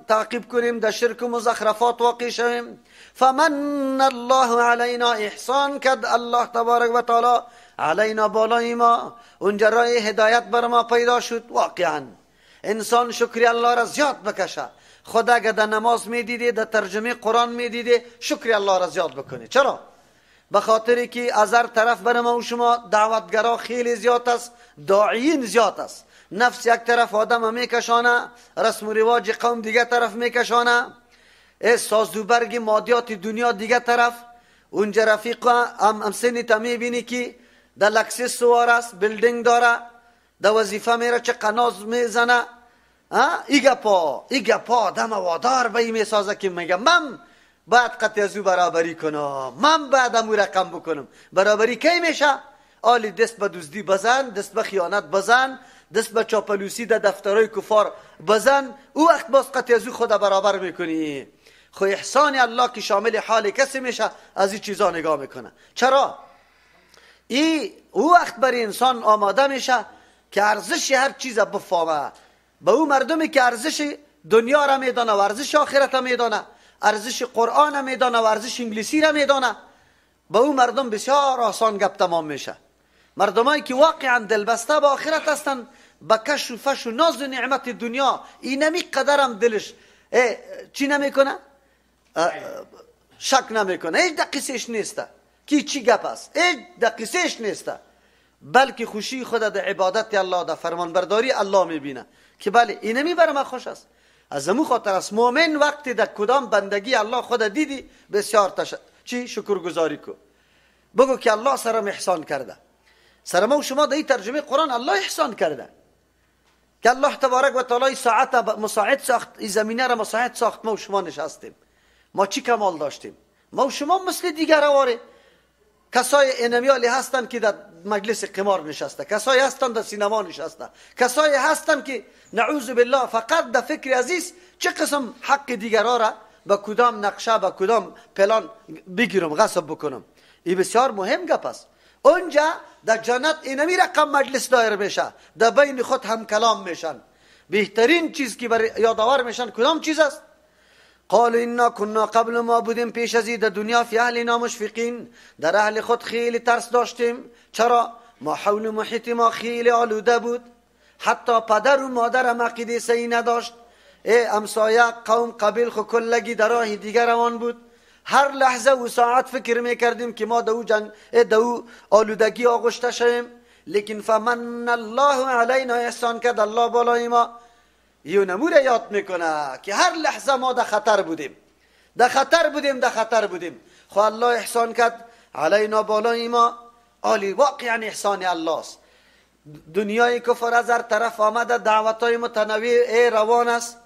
تعقیب کنیم، در شرک و مزخرفات واقع شویم. فمن الله علینا، احسان کرد الله تبارک و تعالی علینا، بالای ما، اونجا راه هدایت بر ما پیدا شد. واقعا انسان شکری الله را زیاد بکشه. خدا اگر در نماز میدیدی، در ترجمه قرآن میدیدی، شکری الله را زیاد بکنی. چرا؟ به خاطر که از هر طرف بر ما و شما دعوتگرا خیلی زیاد است، داعیین زیاد است. نفس یک طرف آدم میکشانه، رسم و رواج قوم دیگه طرف میکشانه، سازوبرگ مادیات دنیا دیگه طرف. اونجا رفیق هم سنی تا میبینی که در لکسس سوار است، building داره، در وظیفه میره، چه قناز میزنه. ای گپا آدم وادار به این میسازه که میگه من باید قطع از او برابری کنم، من باید امو رقم بکنم. برابری کی میشه؟ آلی دست به دزدی بزن، دست به خیانت بزن، دست به چاپلوسی در دفترهای کفار بزن، او وقت باز قطع از او خود برابر میکنی. خو احسان الله که شامل حال کسی میشه از این چیزا نگاه میکنه. چرا؟ ای او وقت برای انسان آماده میشه که ارزش هر چیز بفهمه. به او مردمی که ارزش دنیا را میدانه و ارزش آخرت را میدانه، ارزش قرآن را میدانه و ارزش انگلیسی را میدانه، به او مردم بسیار آسان گپ تمام میشه. مردمایی که واقعا دلبسته به آخرت هستند، به کش و فش و ناز و نعمت دنیا اینمی قدرم دلش چی نمیکنه؟ شک نمیکنه، هیچ دقیقش نیسته کی چی گپ است، هیچ دقیقش نیسته، بلکه خوشی خود در عبادت الله، در فرمانبرداری الله میبینه که بله اینمی برای من خوش است. از امو خاطر است مؤمن وقتی در کدام بندگی الله خود دیدی بسیار چی شکرگزاری کو، بگو که الله سرم احسان کرده. سر ما و شما در این ترجمه قرآن الله احسان کرده که الله تبارک و تعالی ساعت مساعد ساخت، این زمینه را مساعد ساخت، ما و شما نشستیم. ما چی کمال داشتیم؟ ما و شما مثل دیگر واره کسای انمیالی هستند که در مجلس قمار نشسته، کسایی هستند در سینما نشسته، کسایی هستند که نعوذ بالله فقط در فکر عزیز چه قسم حق دیگرها را با کدام نقشه با کدام پلان بگیرم غصب بکنم. این بسیار مهم گپ است. اونجا در جنت اینمی رقم مجلس دایر میشه، در بین خود هم کلام میشن. بهترین چیز که بر یادآور میشن کدام چیز است؟ قال انا كنا قبل ما بودیم پیش از در دنیا فی اهلنا مشفقین، در اهل خود خیلی ترس داشتیم. چرا؟ ما حول محیط ما خیلی آلوده بود، حتی پدر و مادر عقیده صحیح نداشت، ای امسایه قوم قبیل خو کلگی در راه دیگر روان بود. هر لحظه و ساعت فکر میکردیم که ما دو جنگ دو آلودگی آغشته شویم، لیکن فمن الله علینا احسان کرد الله بالای ما. یو نموره یاد میکنه که هر لحظه ما در خطر بودیم، در خطر بودیم، در خطر بودیم، خو الله احسان کرد علینا بالای ما. عالی واقعا احسان الله است. دنیای کفر از هر طرف آمده، دعوتهای متنوع روان است،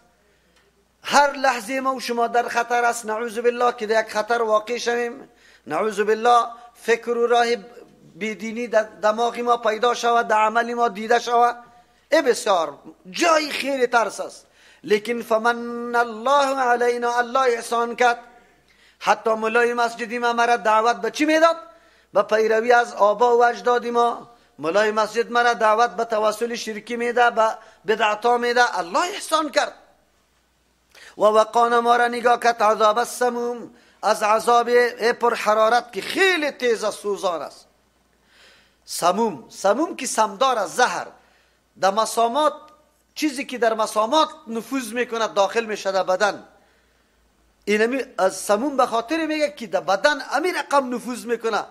هر لحظه ما و شما در خطر است. نعوذ بالله که در یک خطر واقع شویم، نعوذ بالله فکر و راه بیدینی در دماغ ما پیدا شود، در عمل ما دیده شود. ای بسیار جای خیلی ترس است. لیکن فمن الله علینا، الله احسان کرد. حتی ملای مسجدی ما مرا دعوت به چی میداد؟ به پیروی از آبا و اجداد ما. ملای مسجد مرا دعوت به توسل شرکی میده، به بدعتا میده. الله احسان کرد و وقانا ما را نگاه کرد عذاب السموم، از عذاب پر حرارت که خیلی تیز و سوزان است. سموم، سموم که سمدار است، زهر در مسامات، چیزی که در مسامات نفوذ میکند داخل میشه در بدن. اینمی از سموم به خاطر میگه که در بدن امی رقم نفوذ میکنه،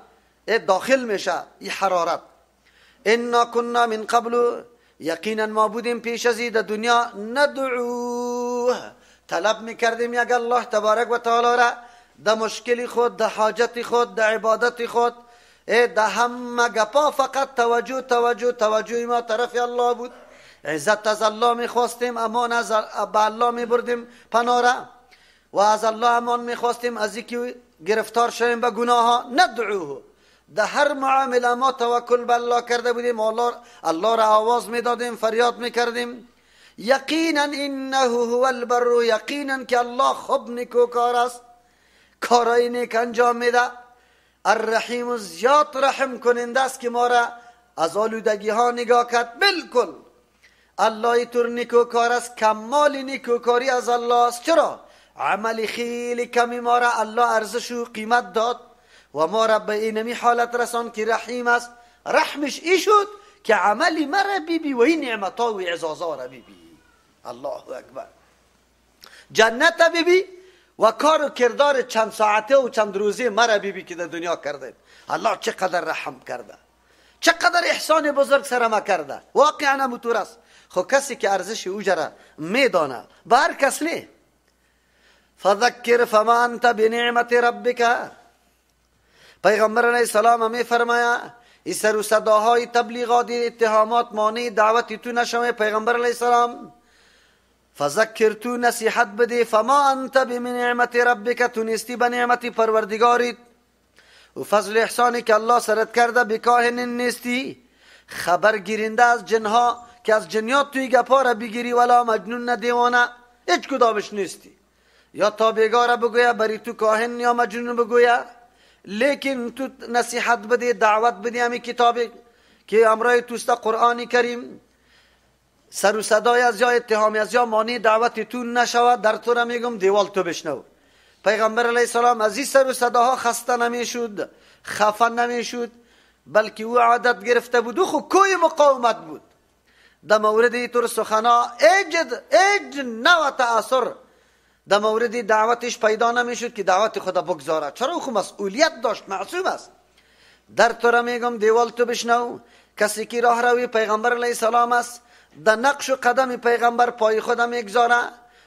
داخل میشه این حرارت. انا كنا من قبل، یقینا ما بودیم پیش از در دنیا، ندعوه، طلب میکردیم یک الله تبارک و تعالی را در مشکل خود، در حاجت خود، در عبادت خود، در همه گپا فقط توجه توجه توجه ما طرف الله بود. عزت از الله میخواستیم، امان از به الله میبردیم پناه را، و از الله امان میخواستیم از اینکه گرفتار شویم به گناه ها. ندعوه، در هر معامله ما توکل به الله کرده بودیم، الله را آواز میدادیم، فریاد میکردیم. یقینا انه هو البر، یقینا که الله خوب نیکوکار است، کارای نیک انجام میده. الرحیم، زیاد رحم کننده است که ما را از آلودگی ها نگاه کرد. بالکل الله تر نیکوکار است، کمال نیکوکاری از الله است. چرا؟ عمل خیلی کمی ما را الله ارزش و قیمت داد و ما را به اینمی حالت رسان که رحیم است. رحمش ای شد که عملی مرا بیبی و این نعمت ها و اعزازها را بیبی. الله اکبر. جنت بیبی و کار و کردار چند ساعته و چند روزه مرا بیبی که در دنیا کرده. الله چقدر رحم کرده، چقدر احسان بزرگ سر ما کرده. واقعا همونطور است. خو کسی که ارزش او را میدانه، به هر کس نه. فذکر فما انت بنعمت ربک، پیغمبر علیه السلام می فرماید ای سر و صداهای تبلیغات اتهامات مانع دعوت تو نشوه. پیغمبر علیه السلام فذکر، تو نصیحت بده، فما انت بنعمت ربک، تو نیستی به نعمت پروردگاریت و فضل احسانی که الله سرت کرده بکاهن نیستی، خبر گیرنده از جنها که از جنیات توی گپا را بگیری، ولا مجنون نه دیوانه، هیچ کدامش نیستی. یا تا بیگاه را بگویه بری تو کاهن یا مجنون بگویه. لیکن تو نصیحت بده، دعوت بده، همی کتاب که امرای توست قرآن کریم، سر و صدای از یا اتهامی از یا مانع دعوت تو نشود. در تو را میگم دیوال تو بشنو. پیغمبر علیه السلام از این سر و صداها خسته نمیشد، خفه نمیشد، بلکه او عادت گرفته بود و خو کوی مقاومت بود. در مورد اینطور سخنا اج نوع تأثر در مورد دعوتش پیدا نمیشد که دعوت خدا بگذاره. چرا؟ او خو مسئولیت داشت، معصوم است. در تو را میگم دیوال تو بشنو. کسی که راه روی پیغمبر علیه السلام است، در نقش و قدم پیغمبر پای خدا میگذاره.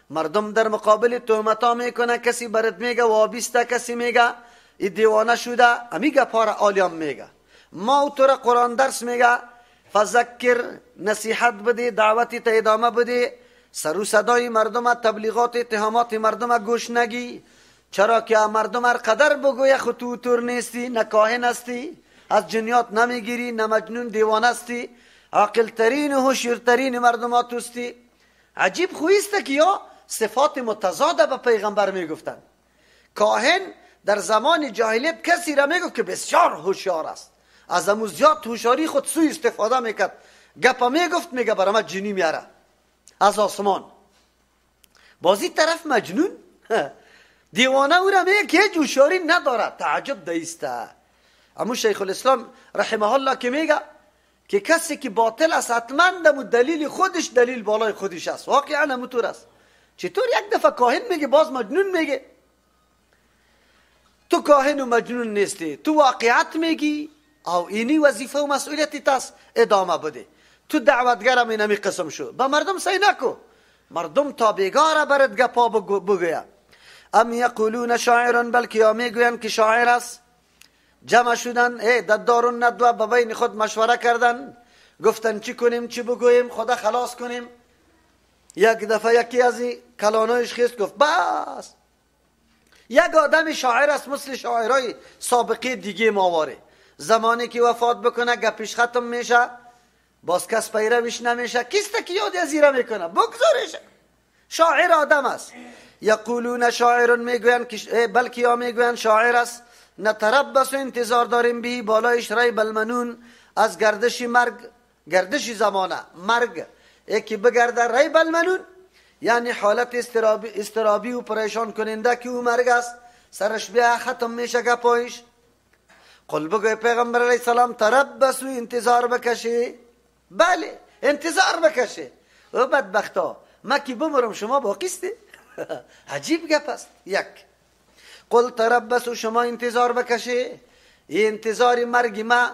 مردم در مقابل تهمتا میکنه، کسی برات میگه وابسته، کسی میگه ای دیوانه شده، امی گپا را عالیام میگه. ما تو را قرآن درس میگه، فذکر، نصیحت بده، دعوتی تا ادامه بده، سر و صدای مردم، تبلیغات اتهامات مردم گوش نگی. چرا که مردم هر قدر بگویه خود تو تور نیستی، نه کاهن هستی، از جنیات نمیگیری، نه مجنون دیوانه هستی، عاقل ترین و هوشیارترین مردم توستی. عجیب خویسته که یا صفات متضاد به پیغمبر میگفتن. کاهن در زمان جاهلیت کسی را میگفت که بسیار هوشیار است، از امو زیاد هوشیاری خود سوی استفاده میکرد. گپا میگفت، میگه برای ما جنی میاره از آسمان. بازی طرف مجنون دیوانه او را میگه که هیچ هوشیاری نداره. تعجب دیسته. امو شیخ الاسلام رحمه الله که میگه که کسی که باطل است حتما دمو دلیل خودش دلیل بالای خودش است. واقعا همونطور است. چطور یک دفعه کاهن میگه باز مجنون میگه؟ تو کاهن و مجنون نیستی، تو واقعیت میگی او اینی وظیفه و مسئولیت تاست ادامه بده. تو دعوتگرم اینمی قسم شو، با مردم سی نکو، مردم تا بیگاره برد گپا بگویا. ام یقولون شاعر، بلکه یا میگوین که شاعر است. جمع شدن ای در دارالندوه، به بین خود مشوره کردن، گفتن چی کنیم چی بگوییم، خدا خلاص کنیم. یک دفعه یکی از کلانایش خیست گفت بس، یک آدم شاعر است مثل شاعرای سابقه دیگه ماواره، زمانی که وفات بکنه گپش ختم میشه، باز کس پیروش نمیشه، کیست که یاد از ایره میکنه، بگذارش، شاعر آدم است. یقولون شاعر، میگوین بلکه یا میگوین شاعر است. نتربص، انتظار داریم به بالایش ریب المنون، از گردش مرگ، گردش زمانه مرگ، یکی بگرده ریب المنون، یعنی حالت استرابی و پریشان کننده که او مرگ است، سرش بیا ختم میشه گپایش. قل بگوی پیغمبر علیه السلام تربصو، انتظار بکشی. بله انتظار بکشی. او بدبختا ما کی بمرم شما باقیستی. عجیب گپ است. یک قل تربصو، شما انتظار بکشی. این انتظار مرگ ما،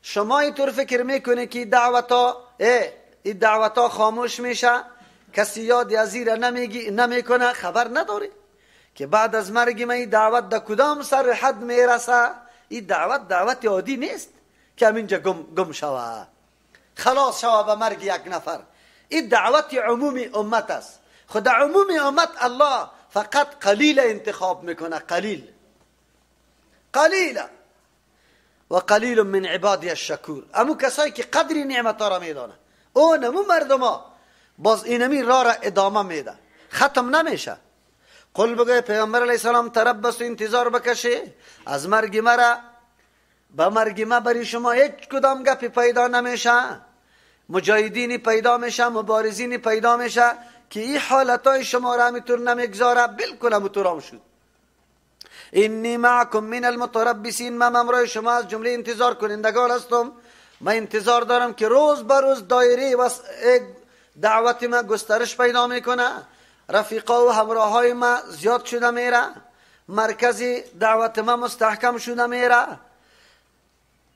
شما اینطور فکر میکنه که دعوتا این دعوتا خاموش میشه، کسی یاد از ایره نمیکنه، خبر نداری که بعد از مرگ ما این دعوت در کدام سر حد میرسه. این دعوت دعوت عادی نیست که همینجا گم شوه، خلاص شوه به مرگ یک نفر. این دعوت عمومی امت است. خود عمومی امت الله فقط قلیل انتخاب میکنه، قلیل قلیل و قلیل من عبادی الشکور. امو کسایی که قدر نعمت را میدانه، اون امو مردما باز اینمی راه را ادامه میده، ختم نمیشه. قل بگوی پیغمبر علیه السلام تربص، انتظار بکشه از مرگ مرا، به مرگ ما بری شما هیچ کدام گپی پیدا نمیشه، مجاهدینی پیدا میشه، مبارزینی پیدا میشه که این حالتای شما را همینطور نمیگذاره، بالکل همونطور هم شد. انی معکم من المتربصین، من همراه شما از جمله انتظار کنندگان هستم. من انتظار دارم که روز به روز دایره و دعوت ما گسترش پیدا میکنه، رفیقا و همراه های ما زیاد شده میره، مرکز دعوت ما مستحکم شده میره،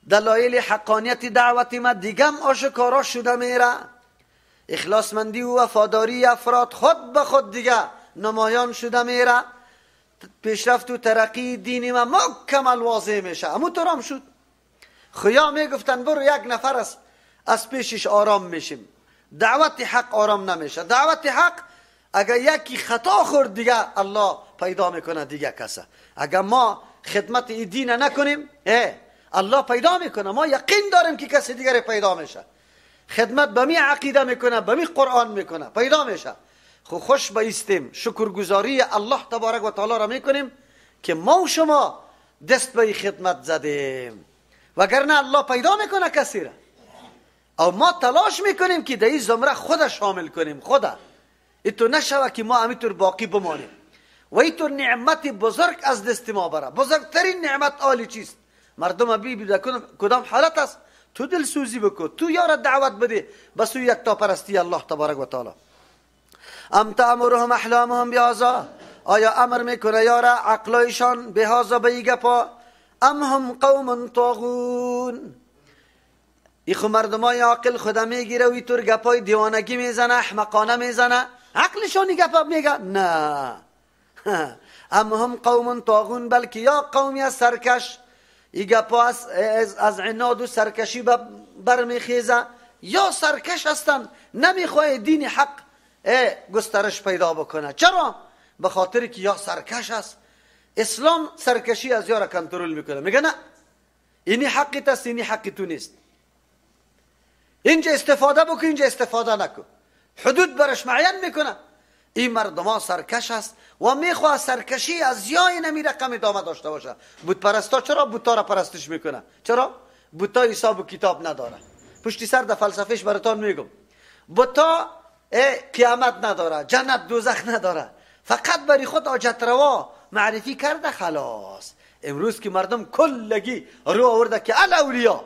دلایل حقانیت دعوت ما دیگم آشکارا شده میره، اخلاصمندی و وفاداری افراد خود به خود دیگه نمایان شده میره، پیشرفت و ترقی دین ما مکمل واضح میشه. امو ترام شد. خیا میگفتن برو یک نفر از پیشش آرام میشیم. دعوت حق آرام نمیشه. دعوت حق اگر یکی خطا خورد دیگه الله پیدا میکنه دیگه کسه. اگر ما خدمت این دین نکنیم الله پیدا میکنه. ما یقین داریم که کسی دیگر پیدا میشه. خدمت به می عقیده میکنه، به می قرآن میکنه، پیدا میشه. خو خوش بایستیم، شکرگزاری الله تبارک و تعالی را میکنیم که ما و شما دست به خدمت زدیم، وگرنه الله پیدا میکنه کسی را. او ما تلاش میکنیم که در این زمره خود شامل کنیم، خدا ایتو نشوه که ما همینطور باقی بمانیم و ایتو نعمت بزرگ از دست ما بره. بزرگترین نعمت عالی چیست؟ مردم بی در کدام حالت است؟ تو دل سوزی بکو، تو یار دعوت بده به سوی یکتاپرستی الله تبارک و تعالی. ام تأمرهم احلامهم بهذا، آیا امر میکنه یار عقلایشان بهذا به ای گپا؟ ام هم قوم طاغون. ای خو مردمای عاقل خدا میگیره و ایطور گپای دیوانگی میزنه، احمقانه میزنه، عقلشان ای گپا میگه؟ نه. ام هم قوم طاغون، بلکه یا قومی از سرکش، ای گپا از عناد و سرکشی برمیخیزه، یا سرکش هستن نمیخواه دین حق گسترش پیدا بکنه. چرا؟ به خاطر که یا سرکش است. اسلام سرکشی از یارا کنترل میکنه، میگه نه اینی حقی است، اینی حقی تو نیست، اینجا استفاده بکن، اینجا استفاده نکن، حدود برش معین میکنه. این مردم سرکش است و میخواه سرکشی از یای نمی رقم ادامه داشته باشه. بت پرستا چرا بتا را پرستش میکنه؟ چرا؟ بتا حساب و کتاب نداره. پشتی سر در فلسفهش براتان میگم. بتا قیامت نداره، جنت دوزخ نداره، فقط برای خود حاجت روا معرفی کرده خلاص. امروز که مردم کلگی رو آورده که الاولیا،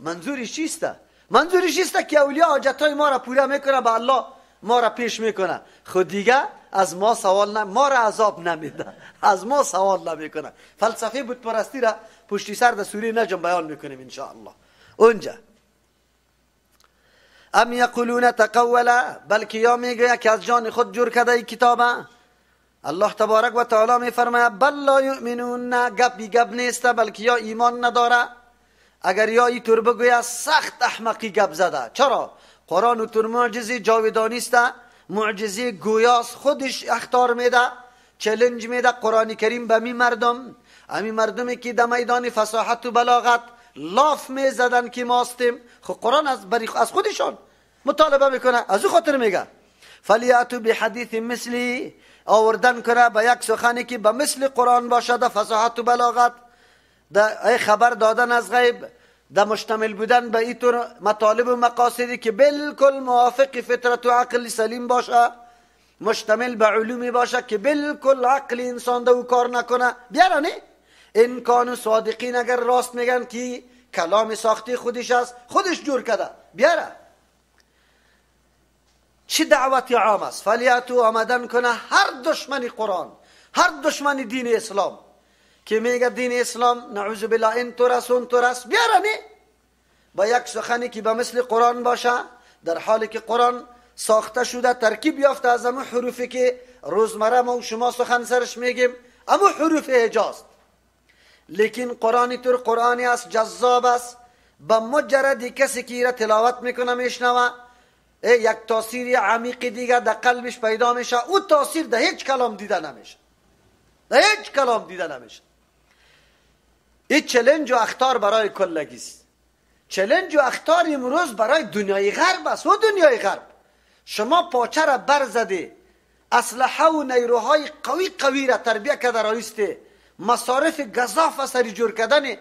منظورش چیست؟ منظورش چیست که اولیا حاجتهای ما را پوره میکنه، به الله ما را پیش میکنه، خود دیگه از ما سوال نه، ما را عذاب نمیده، از ما سوال نمیکنه. فلسفه بت پرستی را پشتی سر در سوره نجم بیان میکنیم ان شاء الله. اونجا ام یقولون تقولا، بلکه یا میگه که از جان خود جور کرده ای کتابه. الله تبارک و تعالی میفرماید بل لا یؤمنون، نه گپ گپ نیست، بلکه یا ایمان نداره. اگر یا اینطور بگوید سخت احمقی گپ زده. چرا؟ قرآن طور معجزه جاودانی است، معجزه گویاست، خودش اخطار میده، challenge میده قرآن کریم به می مردم، امی مردمی که در میدان فصاحت و بلاغت لاف میزدن که ماستیم. خب قرآن از خودشان مطالبه میکنه، از او خاطر میگه فلیاتوا بحدیث مثلی، آوردن کنه به یک سخنی که به مثل قرآن باشه، در فصاحت و بلاغت، در خبر دادن از غیب، در مشتمل بودن به اینطور مطالب و مقاصدی که بالکل موافق فطرت و عقل سلیم باشه، مشتمل به علومی باشه که بالکل عقل انسان ده او کار نکنه. بیارنه ان کانوا صادقین، اگر راست میگن که کلام ساخته خودش است، خودش جور کرده، بیاره. چه دعوت عام است؟ فلیاتو آمدن کنه هر دشمن قرآن، هر دشمن دین اسلام که میگه دین اسلام نعوذ بالله این طور است اون طور است، بیارنه با یک سخنی که به مثل قرآن باشه، در حالی که قرآن ساخته شده، ترکیب یافته از امو حروفی که روزمره ما و شما سخن سرش میگیم، امو حروف حجاز. لیکن قرآنی طور قرآنی است، جذاب است، به مجرد کسی که ایره تلاوت میکنه میشنوه، یک تاثیر عمیق دیگه در قلبش پیدا میشه. او تاثیر در هیچ کلام دیده نمیشه، در هیچ کلام دیده نمیشه. این challenge و اخطار برای کلگی است. challenge و اخطار امروز برای دنیای غرب است. و دنیای غرب شما پاچه را برزده، اسلحه و نیروهای قوی قوی را تربیه کرده رایسته، مصارف گزاف سری جور کردن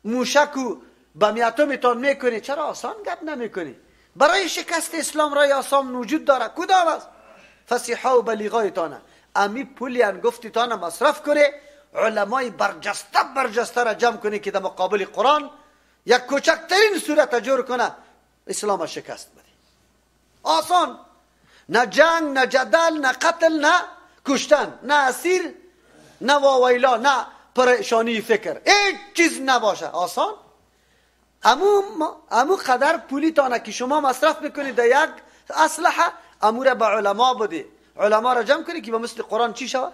موشک و بمیاتومتان میکنی، چرا آسان گپ نمیکنی؟ برای شکست اسلام رای آسان وجود داره. کدام است؟ فصیحه و بلیغایتانه، امی پولی انگفتتانه مصرف کنه، علمای برجسته برجسته را جمع کنه که در مقابل قرآن یک کوچکترین صورت جور کنه، اسلام شکست بده. آسان، نه جنگ، نه جدل، نه قتل، نه کشتن، نه اسیر، نه واویلا، نه پریشانی فکر، هیچ چیز نباشه. آسان. امو قدر پولی تانه که شما مصرف میکنید در یک اسلحه، امو را به علما بده، علما را جمع کنی که به مثل قرآن چی شود؟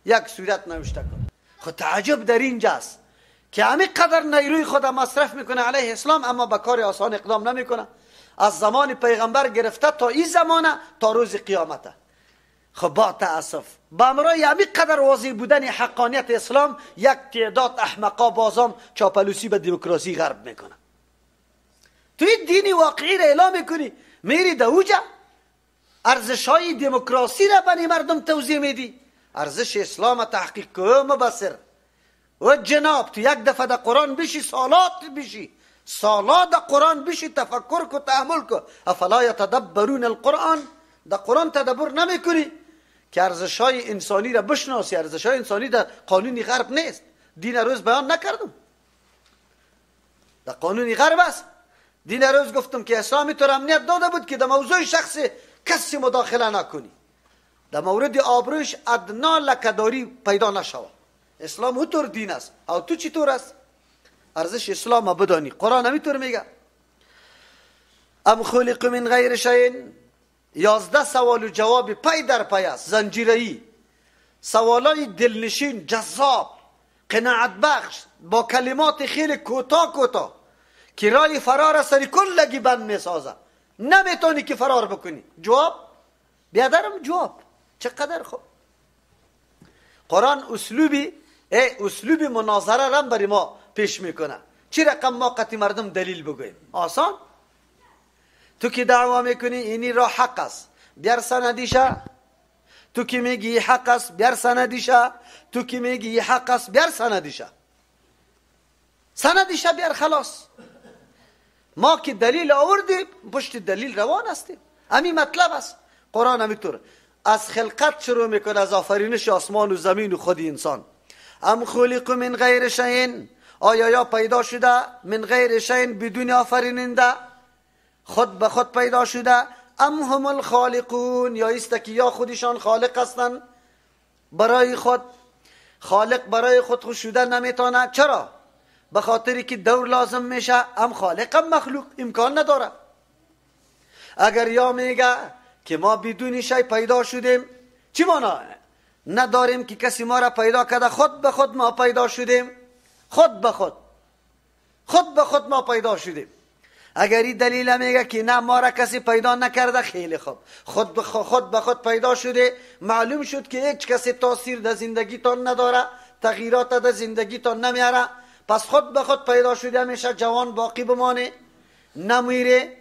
یک صورت نوشته کنه. خود تعجب در اینجاست که همی قدر نیروی خود مصرف میکنه علیه اسلام، اما به کار آسان اقدام نمیکنه. از زمان پیغمبر گرفته تا این زمانه تا روز قیامته. خب با تاسف با امرای همی قدر واضح بودن حقانیت اسلام، یک تعداد احمقا بازام چاپلوسی به دموکراسی غرب میکنه. توی دینی واقعی را اعلام میکنی، میری دوجه ارزش های دموکراسی را بنی مردم توضیح میدی، ارزش اسلام تحقیق کو مبصر، و جناب تو یک دفعه در قرآن بشی، سالات بشی، سالات در قرآن بشی، تفکر کو، تأمل کو. افلا یتدبرون القرآن؟ در قرآن تدبر نمیکنی که ارزش های انسانی را بشناسی. ارزش های انسانی در قانون غرب نیست. دین روز بیان نکردم، در قانون غرب است. دین روز گفتم که اسلام تو را امنیت داده بود که در موضوع شخص کسی مداخله نکنی، در مورد آبروش ادنا لکداری پیدا نشود. اسلام هطور دین است. او تو چطور است؟ ارزش اسلام بدانی. قرآن همینطور میگه. ام خلق من غیر شیء. 11 سوال و جواب پی در پی است، زنجیره‌ای، سوالای دلنشین، جذاب، قناعت بخش، با کلمات خیلی کوتاه کوتاه که رای فرار سری کلگی بند میسازه، نمیتونی که فرار بکنی. جواب بیادرم، جواب چقدر خوب. قرآن اسلوبی اسلوب مناظره را برای ما پیش میکنه. چی رقم ما قطعی مردم دلیل بگوییم؟ آسان. تو که دعوا میکنی اینی را حق است، بیار سندیشه. تو که میگی حق است، بیار سندیشه. تو که میگی حق است، بیار سندیشه. سندیشه بیار، خلاص. ما که دلیل آوردیم، پشت دلیل روان هستیم. همین مطلب است. قرآن همینطور از خلقت شروع میکنه، از آفرینش آسمان و زمین و خود انسان. ام خلق من غیر شیء، آیا یا پیدا شده من غیر شیء، بدون آفریننده، خود به خود پیدا شده. ام هم الخالقون، یا است که یا خودشان خالق هستند برای خود. خالق برای خود خود شده نمیتونه. چرا؟ به خاطری که دور لازم میشه. ام خالق ام مخلوق، امکان نداره. اگر یا میگه که ما بدون شی پیدا شدیم، چی معنا؟ نداریم که کسی ما را پیدا کرده، خود به خود ما پیدا شدیم، خود به خود، خود به خود ما پیدا شدیم. اگر این دلیل میگه که نه ما را کسی پیدا نکرده، خیلی خوب، خود به خود, به خود پیدا شده، معلوم شد که هیچ کسی تاثیر در زندگیتان نداره، تغییرات در زندگیتان نمیاره، پس خود به خود پیدا شده، همیشه جوان باقی بمانه، نمیره،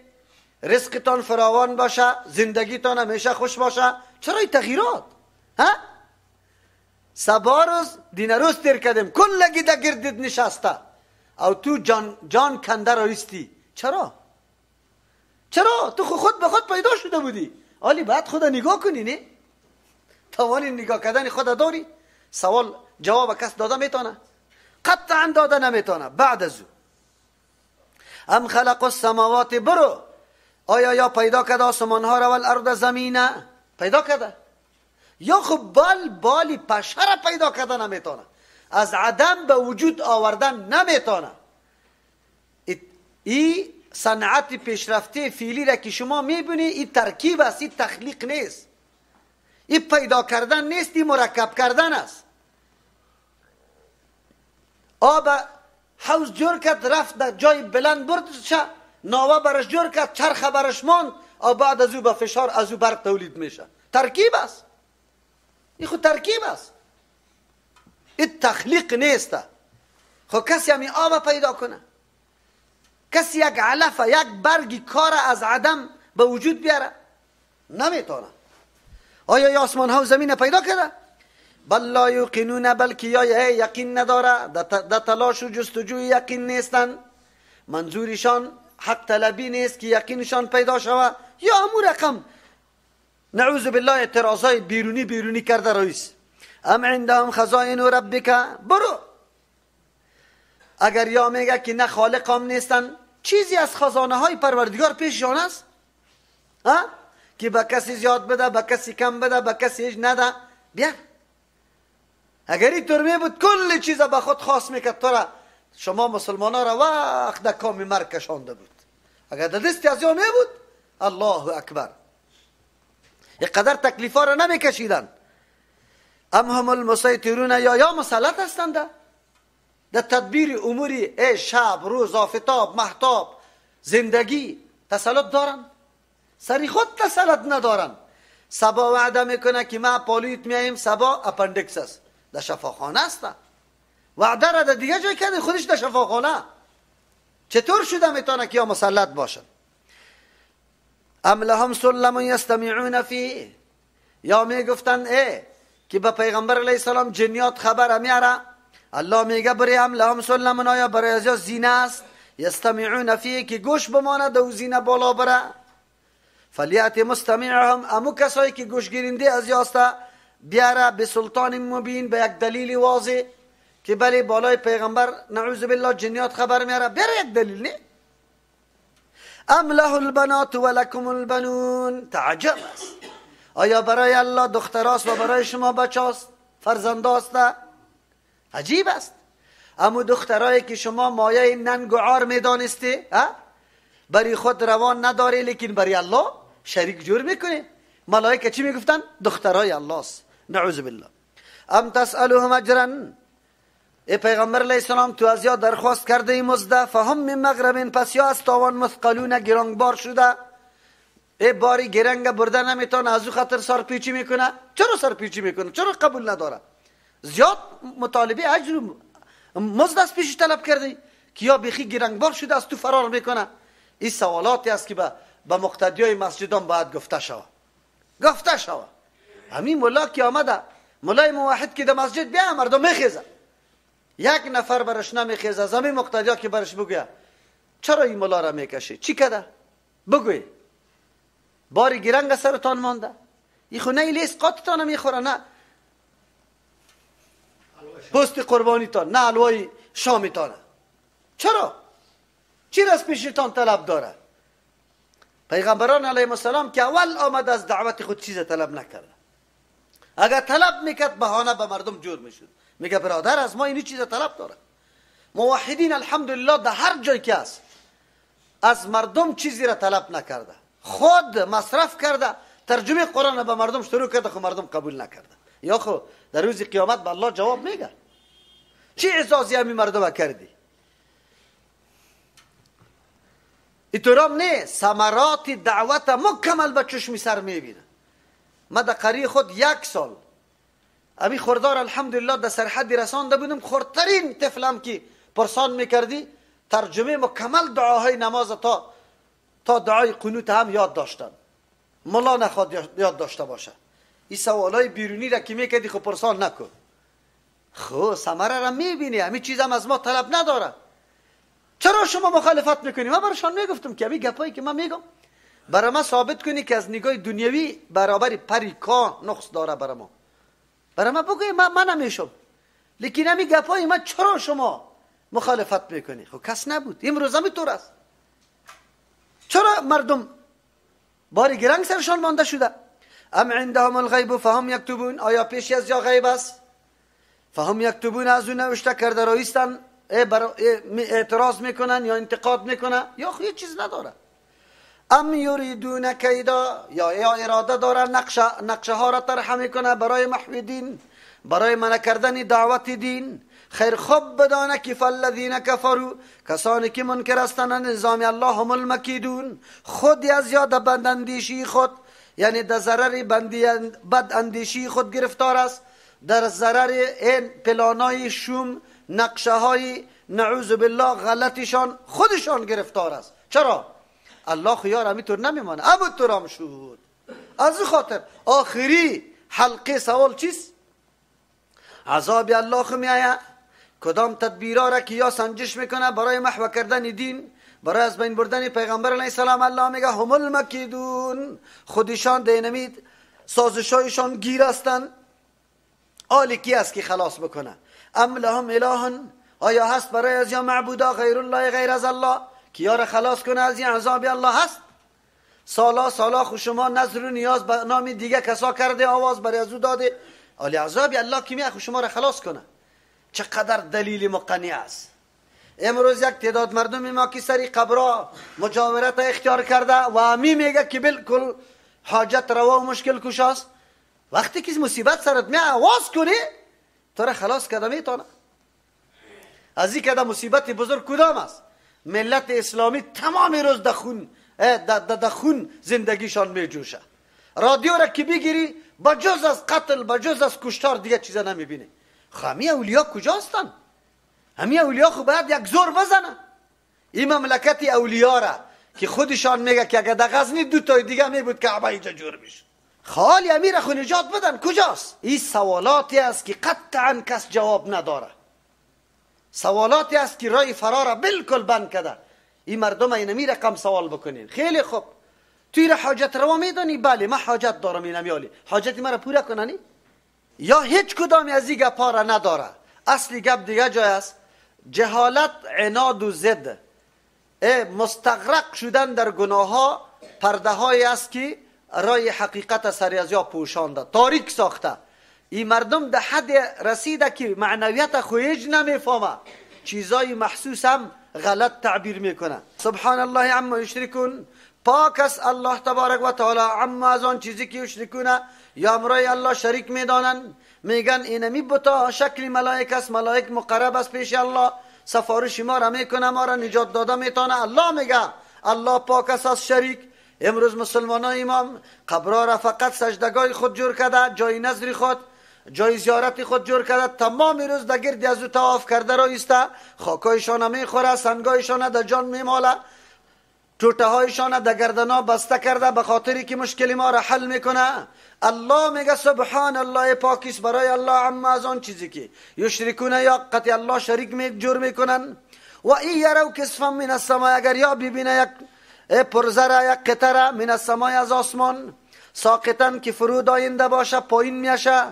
رزقتان فراوان باشه، زندگیتان همیشه خوش باشه. چرا این تغییرات؟ ها؟ سبا روز دین روز تیر کردیم، کلگی در گردید نشسته، او تو جان کنده رایستی. چرا؟ چرا؟ تو خود به خود پیدا شده بودی. آلی باید خود نگاه کنی، نه؟ توان نگاه کردن خود داری؟ سوال جواب کس داده میتونه؟ قطعا داده نمیتونه. بعد از او ام خلق السماوات، برو آیا یا پیدا کرده آسمان ها را، والارض زمینه پیدا کرده، یا خب بالی پشه را پیدا کرده نمیتونه، از عدم به وجود آوردن نمیتونه. ای صنعت پیشرفته فعلی را که شما میبینی، این ترکیب است، این تخلیق نیست، این پیدا کردن نیست، این مرکب کردن است. آب حوض جور کرد، رفت در جای بلند برد، ناوه برش جور کرد، چرخ برش ماند، آب بعد از او به فشار از او برق تولید میشه. ترکیب است، این خود ترکیب است، این تخلیق نیست. خب کسی همین آب پیدا کنه، کسی یک علف، یک برگی کار از عدم به وجود بیاره، نمیتونه. آیا یا آسمان ها و زمین پیدا کرده؟ بل لا یوقنون، بلکه یا یقین نداره، در تلاش و جستجوی یقین نیستن. منظورشان حق طلبی نیست که یقینشان پیدا شوه، یا همون رقم نعوذ بالله اعتراضای بیرونی بیرونی کرده رئیس. ام عندهم خزائن ربک، برو اگر یا میگه که نه خالق هم نیستن، چیزی از خزانه های پروردگار پیششان است ها؟ که به کسی زیاد بده، به کسی کم بده، به کسی هیچ نده. بیا اگر این طور می بود کل چیز به خود خاص میکرد، تو را شما مسلمان ها را وقت در کام مرگ کشانده بود. اگر در دست از یا می بود، الله اکبر، اینقدر تکلیف ها را نمیکشیدن. ام هم المسیطرون، یا مسلط هستند در تدبیر اموری ای شب، روز، آفتاب، مهتاب، زندگی تسلط دارن، سری خود تسلط ندارن. صبا وعده میکنه که ما پالویت میاییم، صبا اپندکس است، در شفاخانه است. وعده را در دیگه جای کرده، خودش در شفاخانه. چطور شده میتونه که یا مسلط باشن؟ ام لهم سلم یستمعون فیه، یا میگفتن ای که به پیغمبر علیه السلام جنیات خبر میاره، الله میگه برای ام لهم سلم، آیا برای از زینه است؟ یستمعون فیه، که گوش بماند و زینه بالا بره. فلیأت مستمعهم، امو کسایی که گوش گیرنده از یاسته بیاره به سلطان مبین، به یک دلیل واضح که بله بالای پیغمبر نعوذ بالله جنیات خبر میاره، بیاره یک دلیل. نه ام له البنات ولکم البنون، تعجب است. آیا برای الله دختراست و برای شما بچاست، فرزنداست؟ عجیب است. امو دخترایی که شما مایه ننگ و عار میدانستی، برای خود روان نداری، لیکن برای الله شریک جور میکنی. ملائکه چی میگفتن؟ دخترای الله است، نعوذ بالله. ام تسألهم اجرا، ای پیغمبر علیه السلام تو از یا درخواست کرده ای مزده، فهم من مغرب، پس یا از تاوان مثقلون، گرانبار شده، ای باری گرنگ برده نمیتونه، از او خاطر سرپیچی میکنه. چرا سرپیچی میکنه؟ چرا قبول نداره؟ زیاد مطالبه اجر مزد از پیش طلب کرده که یا بیخی گرنگبار شده از تو فرار میکنه. این سوالاتی است که به مقتدیای مسجدان باید گفته شوه، گفته شوه. همین ملا که آمده، ملای موحد که در مسجد بیا مردم میخیزه، یک نفر برش نمیخیزه از همین مقتدیا که برش بگویه چرا این ملا را میکشی، چی کده؟ بگوی باری گرنگ سرتان مانده، این خو نه ایلیس قاتتان میخوره، نه پست قربانیتان، نه حلوای شامیتانه. چرا؟ چی را از پیشتان طلب داره؟ پیغمبران علیهم السلام که اول آمد از دعوت خود چیز طلب نکرده. اگر طلب میکرد بهانه به مردم جور میشد، میگه برادر از ما اینی چیز طلب داره. موحدین الحمدلله در هر جای که است از مردم چیزی را طلب نکرده، خود مصرف کرده، ترجمه قرآن به مردم شروع کرده، خو مردم قبول نکرده. یا خو در روز قیامت به الله جواب میگه چی اعزازی همی مردم کردی؟ اینطورام نه، ثمرات دعوت مکمل به چشم سر میبینه. ما در قریه خود یک سال امی خوردار الحمدلله در سرحدی رسانده بودم، خردترین طفلم که پرسان میکردی ترجمه مکمل دعاهای نماز تا دعای قنوت هم یاد داشتن. ملا نخواد یاد داشته باشه. این سوالای بیرونی را که میکردی خب پرسان نکن، خب ثمره را میبینی، همین چیز هم از ما طلب نداره. چرا شما مخالفت میکنی؟ من برشان میگفتم که همین گپایی که من میگم برای ما ثابت کنی که از نگاه دنیوی برابر پری کا نقص داره. برای ما بگوی من نمیشم، لیکن همین گپای من چرا شما مخالفت میکنی؟ خب کس نبود. امروز هم طور است. چرا مردم باری گرنگ سرشان مانده شده؟ ام عندهم الغیب فهم یکتبون، آیا پیشی از یا غیب است؟ فهم یکتبون، از اون نوشته کرده رایستن، اعتراض میکنن یا انتقاد میکنن، یا خو هیچ چیز نداره. ام یریدون کیدا، یا اراده داره نقشه ها را طرح میکنه برای محو دین، برای منع کردن دعوت دین. خیر خوب بدانه که فالذین کفروا، کسانی که منکر هستند نظام الله، هم المکیدون، خود از یاد بد اندیشی خود، یعنی در ضرر بد اندیشی خود گرفتار است، در ضرر این پلانای شوم، نقشه های نعوذ بالله غلطشان خودشان گرفتار است. چرا؟ الله خیار همیطور نمیمانه، ابو ترام شد. از خاطر آخری حلقه سوال چیست؟ عذاب الله میآید. کدام تدبیرها را که یا سنجش میکنه برای محو کردن دین، برای از بین بردن پیغمبر علیه السلام، الله میگه هم المکیدون، خودشان دینمید سازشایشان گیر هستند. آلی کی است که خلاص بکنه؟ ام لهم اله، آیا هست برای از یا معبودا غیر الله، غیر از الله، که یا را خلاص کنه از این عذاب الله؟ هست. سالا سالا خو شما نظر و نیاز به نام دیگه کسا کرده، آواز برای از او داده، آلی عذاب الله کی میخو شما را خلاص کنه؟ چقدر دلیل مقنع است. امروز یک تعداد مردم ما که سری قبرا مجاورت اختیار کرده و همی میگه که بالکل حاجت روا و مشکل کشاست، وقتی که مصیبت سرت می آواز کنی تو را خلاص کرده میتونه. از این که مصیبت بزرگ کدام است؟ ملت اسلامی تمام روز در خون زندگیشان میجوشه. رادیو را که بگیری با جز از قتل، با جز از کشتار دیگه چیزا نمیبینی. خب اولیا کجا هستن؟ همی اولیا خب باید یک زور بزنه این مملکت اولیا را که خودشان میگه که اگه در غزنی دو تای دیگه میبود کعبه اینجا جور میشه. خالی امیر خو نجات بدن کجاست؟ این سوالاتی است که قطعا کس جواب نداره. سوالاتی است که رای فرار بالکل بند کرده. این مردم اینمی رقم سوال بکنین. خیلی خوب، توی را حاجت روا میدانی؟ بله من حاجت دارم، اینمی حاجت مرا پورا کنانی؟ یا هیچ کدامی از این گپا را نداره. اصلی گپ دیگه جای است. جهالت، عناد و ضد، مستغرق شدن در گناه ها، پرده های است که رای حقیقت سری از یا پوشانده، تاریک ساخته. این مردم در حد رسیده که معنویت خویج نمیفهمه، چیزای محسوس هم غلط تعبیر میکنه. سبحان الله عما یشرکون، پاک است الله تبارک و تعالی عما از آن چیزی که یشرکونه، یا امرای الله شریک میدانن. میگن اینمی بتا شکل ملائک است، ملائک مقرب است پیش الله، سفارش ما را میکنه، ما را نجات داده میتونه. الله میگه الله پاک است از شریک. امروز مسلمانای امام قبرها را فقط سجدگاه خود جور کرده، جای نظر خود، جای زیارت خود جور کرده، تمام روز در گرد از او طواف کرده را ایسته، خاکایشان میخوره، سنگایشان در جان میماله، توته هایشان در گردنا بسته کرده به خاطری که مشکل ما را حل میکنه. الله میگه سبحان الله، پاکیست برای الله عما از آن چیزی که یشرکون، یا قطع الله شریک می جور میکنن. و این یرو کسفا من السماء، اگر یا ببینه یک پرزره، یک قطره من السماء از آسمان، ساقطا که فرود آینده باشه، پایین میشه،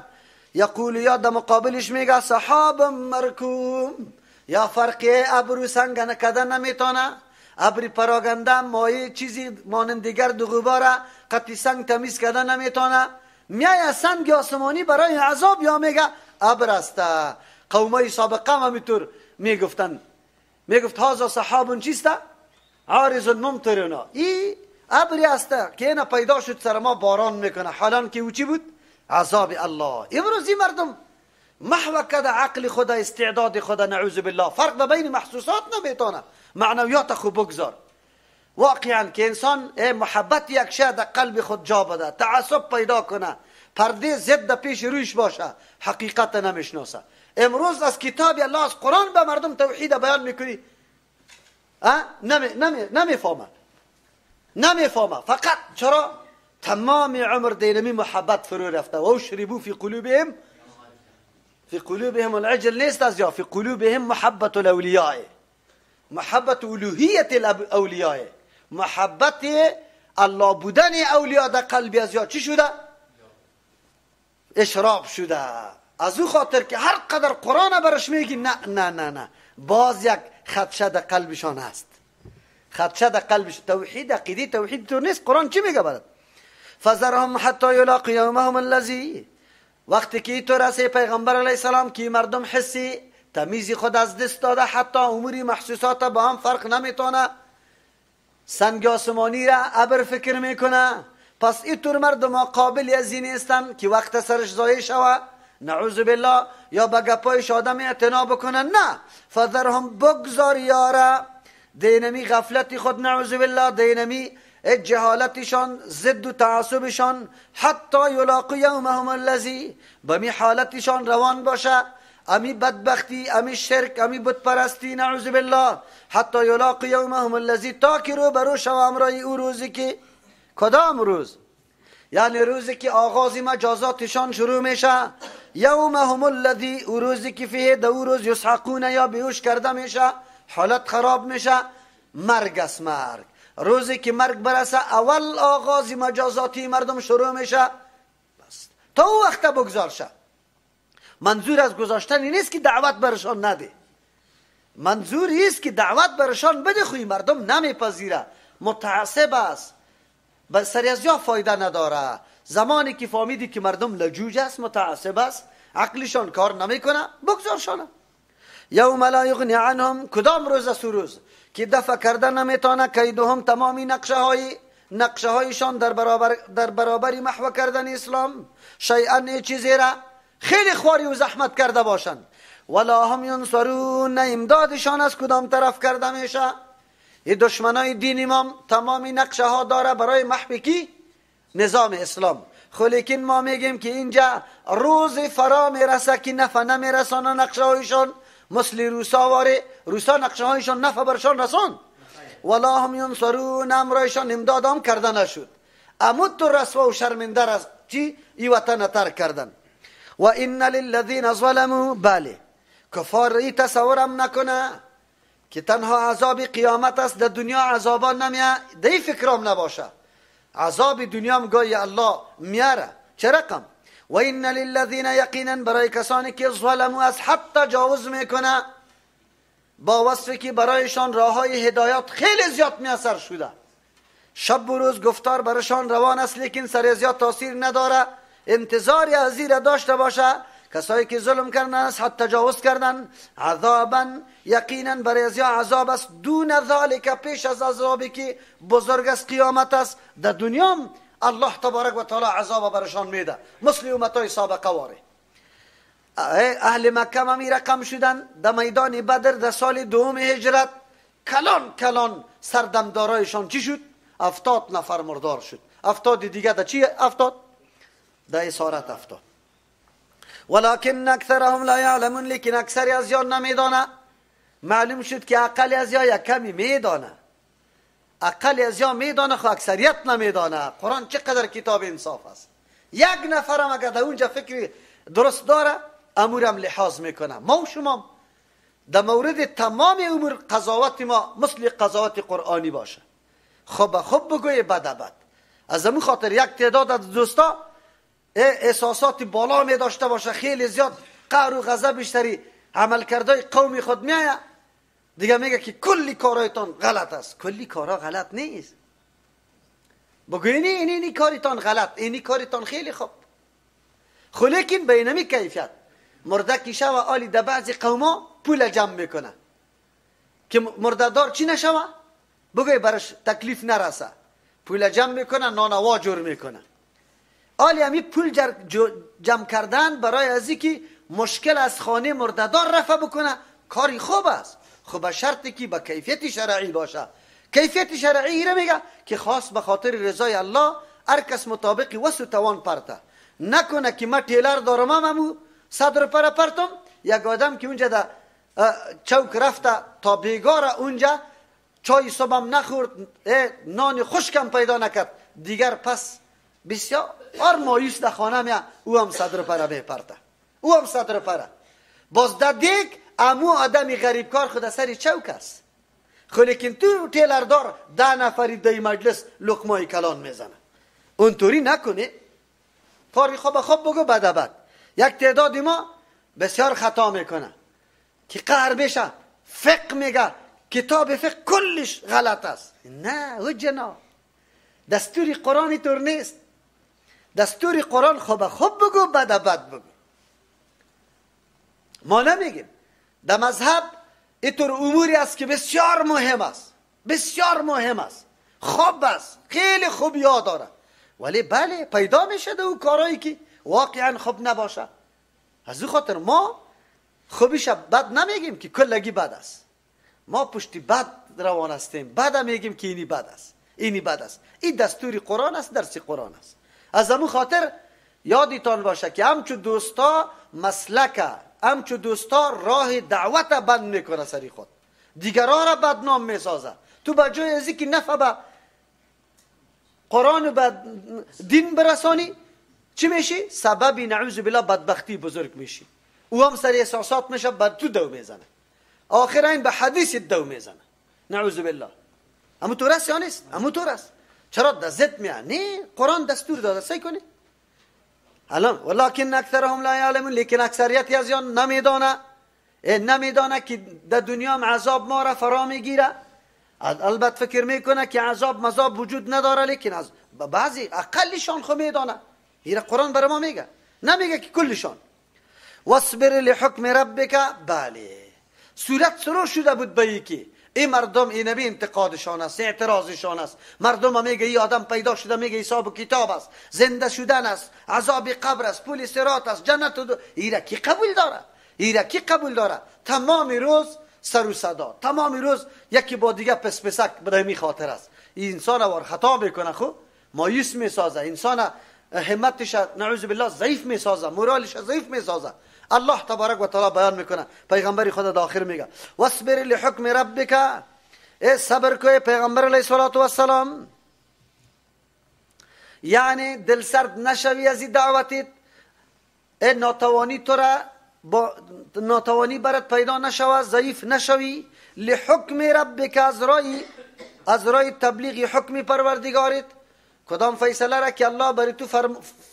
یقول یا در مقابلش میگه سحاب مرکوم، یا فرقی ابرو سنگ نکده نمیتونه، ابری پراگنده مایه چیزی مانند دیگر دو غباره قطعی سنگ تمیز کرده نمیتونه، میای سنگ آسمانی برای عذاب، یا میگه ابر است. قومای سابقه هم همینطور میگفتن، میگفت هذا سحاب چیست؟ عارض ممطرنا، ای ابری است که اینا پیدا شد سر ما باران میکنه، حالان که او چی بود؟ عذاب الله. امروز این مردم محو کرده عقل خدا، استعداد خدا، نعوذ بالله، فرق بین محسوسات نمیتونه، معنویات خو بگذار. واقعا که انسان محبت یک شی در قلب خود جا بده، تعصب پیدا کنه، پرده ضد پیش رویش باشه، حقیقت نمیشناسه. امروز از کتاب الله، از قرآن به مردم توحید بیان میکنی، نمیفهمه، نمیفهمه. فقط چرا؟ تمام عمر دینمی محبت فرو رفته. و اشربوا فی قلوبهم، فی قلوبهم العجل نیست از یا فی قلوبهم محبت الاولیاء، محبت الوهیت الاولیاء، محبت الله بودن اولیاء در قلب از یا چی شده؟ اشراب شده. از او خاطر که هر قدر قرآن برش میگی نه نه نه نه، باز یک خدشه در قلبشان هست، خدشه در قلبش. توحید، عقیده توحید تو نیست. قرآن چی میگه برات؟ فذرهم حتی یلاقوا یومهم الذی، وقتی که تو رسه پیغمبر علیه السلام که مردم حسی تمیزی خود از دست داده، حتی اموری محسوسات با هم فرق نمیتونه، سنگ آسمانی را ابر فکر میکنه، پس اینطور مردم قابل از این نیستن که وقت سرش ضایع شوه، نعوذ بالله، یا به گپایش آدم اعتنا بکنن. نه، فذرهم، بگذار یاره دینمی غفلت خود، نعوذ بالله، دینمی جهالتشان، ضد و تعصبشان، حتی یلاقوا یومهم الذی، به می حالتشان روان باشه، امی بدبختی، امی شرک، امی بتپرستی، نعوذ بالله، حتی یلاقوا یومهم الذی، تا که رو برو شو امرای او روزی که کدام روز؟ یعنی روزی که آغاز مجازاتشان شروع میشه. یومهم الذی، او روزی که فیه، در او روز یسحقون، یا بیهوش کرده میشه، حالت خراب میشه، مرگ است مرگ. روزی که مرگ برسه اول آغاز مجازاتی مردم شروع میشه. بس تا او وقت بگذار شه. منظور از گذاشتن این نیست که دعوت برشان نده، منظور است که دعوت برشان بده، خوی مردم نمیپذیره، متعصب است، به سری از یا فایده نداره. زمانی که فهمیدی که مردم لجوج است، متعصب است، عقلشان کار نمیکنه، بگذارشانه. یوم لا یغنی عنهم، کدام روز است؟ روز که دفع کردن نمیتونه کیدهم، تمامی نقشه هایشان در برابر محو کردن اسلام، شیئا چیزی را خیلی خواری و زحمت کرده باشند، ولا هم ینصرون، امدادشان از کدام طرف کرده میشه؟ این دشمنای دین امام تمامی نقشه ها داره برای محو کی؟ نظام اسلام. خو لیکن ما میگیم که اینجا روز فرا میرسه که نفع نمیرسانه نقشه هایشان، مثل روسا واره روسا نقشه هایشان نفع برشان رسان، ولا هم ینصرون، امرایشان امداد هم کرده نشد، امود تو رسوا و شرمنده رس چی؟ ای وطن ترک کردن. و ان للذین ظلموا، بله کفار ای تصورم نکنه که تنها عذاب قیامت است، در دنیا عذابان نمیه، دی فکرام نباشه. عذاب دنیا هم گاهی الله میاره. چه رقم؟ و این للذین یقینا برای کسانی که ظلموا از حد تجاوز میکنه، با وصفی که برایشان راههای هدایت خیلی زیاد میسر شده، شب و روز گفتار برایشان روان است، لیکن سر زیاد تاثیر نداره، انتظاری از زیر داشته باشه. کسایی که ظلم کردن، از حد تجاوز کردن، عذابا یقینا برای ازیا عذاب است، دون ذالک پیش از عذابی که بزرگ است قیامت است. در دنیا الله تبارک و تعالی عذاب برشان میده، مثل امتای سابقه واره. اهل مکه می رقم شدن در میدان بدر در سال دوم هجرت، کلان کلان سردمدارایشان چی شد؟ 70 نفر مردار شد. 70 دیگه در چی افتاد؟ در اسارت افتاد. ولكن اکثرهم لا یعلمون، لیکن اکثری از یان نمیدانه. معلوم شد که اقل از یا یک کمی میدانه، اقل از یا میدانه، خو اکثریت نمیدانه. قرآن چقدر کتاب انصاف است. یک نفرم اگر در اونجا فکر درست داره، امورم لحاظ میکنه. ما و شما در مورد تمام امور قضاوت ما مثل قضاوت قرآنی باشه. خب خب بگوی بد بد. از امون خاطر یک تعداد از دوستا احساسات بالا می داشته باشه، خیلی زیاد قهر و غضب بیشتری عمل کردای قوم خود میآید، دیگه میگه که کلی کارایتان غلط است. کلی کارا غلط نیست. بگوی اینی اینی کاریتان غلط، اینی کاریتان خیلی خوب، خو لیکن به اینمی کیفیت مرده کیشه و آلی در بعضی قوما پول جمع میکنه که مردهدار چی نشوه، بگوی برش تکلیف نرسه، پول جمع میکنه، نانوا جور میکنه. آلی همی پول جمع کردن برای ازی که مشکل از خانه مردهدار رفع بکنه کاری خوب است، خب به شرطی که به کیفیت شرعی باشه. کیفیت شرعی را میگه که خاص به خاطر رضای الله هر کس مطابق وس و توان پرته نکنه که ما تیلر دارم امو 100 روپیه پرتم، یک آدم که اونجا در چوک رفته تا بیگار اونجا چای صبحم نخورد، نان خشکم پیدا نکرد، دیگر پس بسیار مایوس در خانه میه، او هم 100 روپیه میپرته، او هم 100 روپیه. باز در دیگ امو آدم غریبکار خود سر چوک است، خو لیکن تو تیلردار 10 نفری دی مجلس لقمای کلان میزنه. اونطوری نکنه، کاری خوب خوب بگو بد بد. یک تعداد ما بسیار خطا میکنه که قهر بشه، فقه میگه کتاب فقه کلش غلط است. نه او جناب، دستور قرآن طور نیست. دستور قرآن خوب خوب بگو بد بد بگو. ما نمیگیم در مذهب اینطور اموری است که بسیار مهم است، بسیار مهم است، خوب است، خیلی خوب یاد داره، ولی بله پیدا میشه در او کارهایی که واقعا خوب نباشه. از او خاطر ما خوبیش بد نمیگیم که کلگی بد است. ما پشتی بد روان هستیم، بد میگیم که اینی بد است، اینی بد است. این دستور قرآن است، درس قرآن است. از امو خاطر یادتان باشه که همچو دوستا مسلکه، همچو دوستا راه دعوت بند میکنه سری خود، دیگرها را بدنام میسازه. تو به جای ازی که نفع به قرآن و به دین برسانی چی میشی؟ سبب نعوذ بالله بدبختی بزرگ میشی. او هم سر احساسات میشه، بعد تو دو میزنه، آخر این به حدیث دو میزنه، نعوذ بالله. امو طور است یا نیست؟ امو طور است. چرا دزت میه؟ نه، قرآن دستور داده، سعی کنی الان. ولکن اکثرهم لا یعلمون، لیکن اکثریت از یان نمیدانه، نمیدانه که در دنیا عذاب ما را فرا میگیره. البته فکر میکنه که عذاب مذاب وجود نداره، لیکن از بعضی اقلشان خو میدانه. ایره قرآن برای ما میگه، نمیگه که کلشان. واصبر لحکم ربک. بله، صورت سرو شده بود به یکی این مردم، این نبی انتقادشان است، اعتراضشان است. مردم میگه این آدم پیدا شده، میگه حساب و کتاب است، زنده شدن است، عذاب قبر است، پول صراط است، جنت و ایره کی قبول داره؟ ایره کی قبول داره؟ تمام روز سر و صدا، تمام روز یکی با دیگه پس پسک به می خاطر است. این انسان وار خطا میکنه، خو مایوس میسازه، انسان همتش نعوذ بالله ضعیف میسازه، مورالش ضعیف میسازه. الله تبارک و تعالی بیان میکنه، پیغمبر خدا در آخر میگه واصبر لحکم ربک. ای صبر کو پیغمبر علیه الصلاة والسلام، یعنی دل سرد نشوی از دعوتت، ای ناتوانی تو را با ناتوانی برات پیدا نشوه، ضعیف نشوی. لحکم ربک، از رای تبلیغ حکم پروردگارت، کدام فیصله را که الله برای تو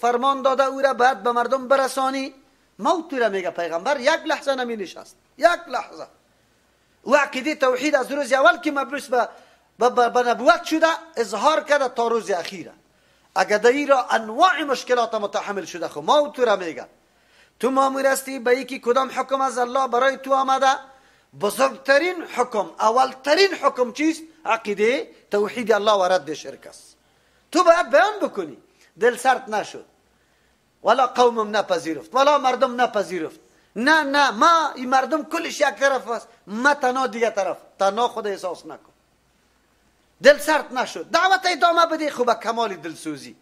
فرمان داده او را باید به مردم برسانی. موت را میگه پیغمبر یک لحظه نمی نشست، یک لحظه. و عقیده توحید از روز اول که مبعوث به نبوت شده اظهار کرده تا روز اخیره. اگر در را انواع مشکلات متحمل شده، خب موت را میگه تو مامور هستی به یکی کدام حکم از الله برای تو آمده. بزرگترین حکم، اولترین حکم چیست؟ عقیده توحید الله و رد شرک است. تو باید بیان بکنی. دل سرد نشد، ولا قومم نپذیرفت، ولا مردم نپذیرفت. نه نه، ما این مردم کلش یک طرف است، ما تنها دیگه طرف، تنها خود احساس نکن. دل سرد نشد، دعوت ادامه بده، خب کمال دلسوزی،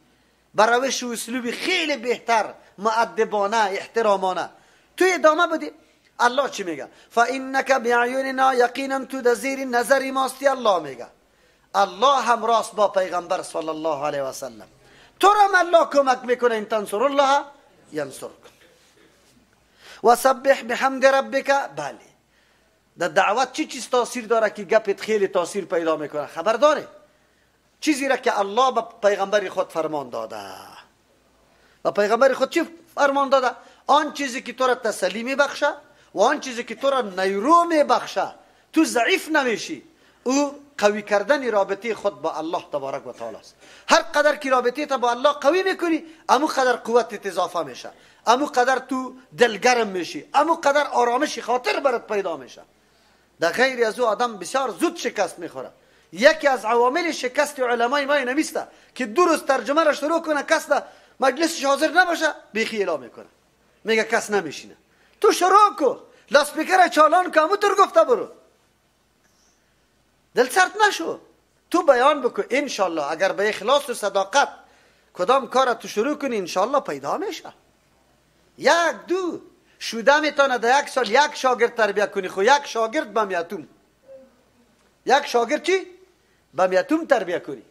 به روش و اسلوب خیلی بهتر، مؤدبانه، احترامانه تو ادامه بده. الله چی میگه؟ فانک بعیوننا، یقینا تو در زیر نظر ماستی. الله میگه الله هم راست با پیغمبر صلی الله علیه و سلم. تو را الله کمک میکنه. ان تنصر الله ینصرکم. و سبح بحمد ربک. بله، در دعوت چی چیز تاثیر داره که گپت خیلی تاثیر پیدا میکنه؟ خبر داره چیزی را که الله به پیغمبر خود فرمان داده. و پیغمبر خود چی فرمان داده؟ آن چیزی که تو را تسلی میبخشه و آن چیزی که تو را نیرو میبخشه، تو ضعیف نمیشی. او قوی کردن رابطه خود با الله تبارک و تعالی است. هر قدر که رابطه تا با الله قوی میکنی، امو قدر قوت اضافه میشه، امو قدر تو دلگرم میشی، امو قدر آرامش خاطر برات پیدا میشه. در غیر از او آدم بسیار زود شکست میخوره. یکی از عوامل شکست علمای ما نمیسته که دو روز ترجمه را شروع کنه، کس در مجلسش حاضر نباشه، بیخی اعلام میکنه، میگه کس نمیشینه. تو شروع کو، لاسپیکر چالان که امو تر گفته برو، دل سرد نشو، تو بیان بکن. انشالله اگر به اخلاص و صداقت کدام کار تو شروع کنی، انشالله پیدا میشه. یک دو شوده میتونه در یک سال یک شاگرد تربیه کنی، خو یک شاگرد بمیتوم، یک شاگرد چی؟ بمیتوم تربیه کنی.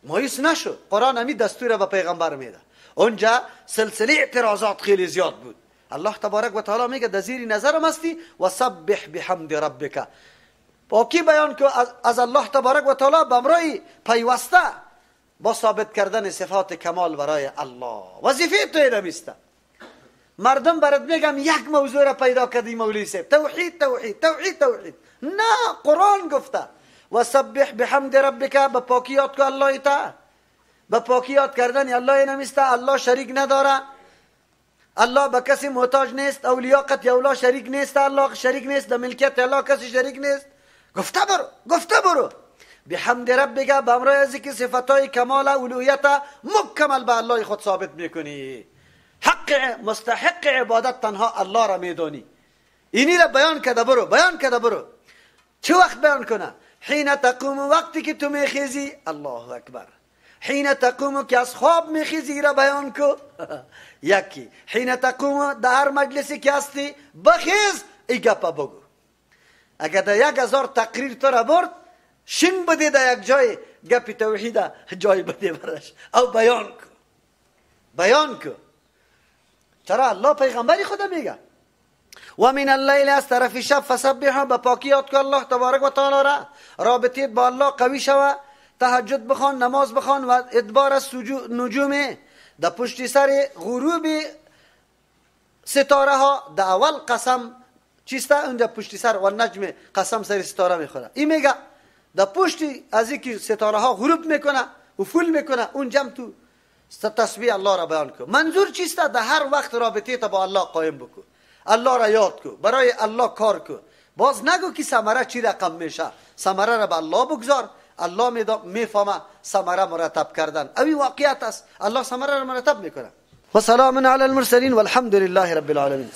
مایوس نشو. قرآن همی دستور به پیغمبر میده. اونجا سلسله اعتراضات خیلی زیاد بود. الله تبارک و تعالی میگه در زیر نظرم هستی. و سبح بحمد ربک، پاکی بیان که از الله تبارک و تعالی بمرای پیوسته با ثابت کردن صفات کمال برای الله. وظیفه تو نمیسته. مردم برات میگم یک موضوع را پیدا کردی مولوی صاحب، توحید توحید توحید توحید. نه، قرآن گفته و سبح بحمد ربک، به پاکی یاد کو الله تا، به پاکی یاد کردن الله نمیسته. الله شریک نداره، الله به کسی محتاج نیست، اولیا قط اولا شریک نیست، الله شریک نیست، در ملکیت الله کسی شریک نیست. گفته برو، گفته برو. بحمد ربک، به امرای از که صفتهای کمال اولویت مکمل به الله خود ثابت میکنی. حق مستحق عبادت تنها الله را میدانی. اینی را بیان کده برو، بیان کده برو. چه وقت بیان کنه؟ حین تقوم، وقتی که تو میخیزی. الله اکبر. حین تقوم، که از خواب میخیزی را بیان کو. یکی حین تقوم، در هر مجلسی که هستی بخیز ای گپا بگو. اگر در 1000 تقریر تو را برد، شین بده در یک جای گپی توحید جای بده برش او بیان کو، بیان کو. چرا؟ الله پیغمبری خدا میگه و من اللیل، از طرف شب، فسبح، به پاکی یاد کو الله تبارک و تعالی را. رابطه با الله قوی شوه، تهجد بخوان، نماز بخوان و ادبار از نجوم، در پشت سر غروب ستاره ها. در اول قسم چیسته؟ اونجا پشت سر و نجم قسم سر ستاره میخوره. این میگه در پشت از اینکه ستاره ها غروب میکنه و فول میکنه، اونجا تو تسبیح الله را بیان کن. منظور چیسته؟ در هر وقت رابطه تا با الله قایم بکن، الله را یاد کن، برای الله کار کن. باز نگو که ثمره چی رقم میشه، ثمره را به الله بگذار. الله میفهمه ثمره مرتب کردن، اوی واقعیت است. الله ثمره را مرتب میکنه. و سلام علی المرسلین والحمد لله رب العالمین.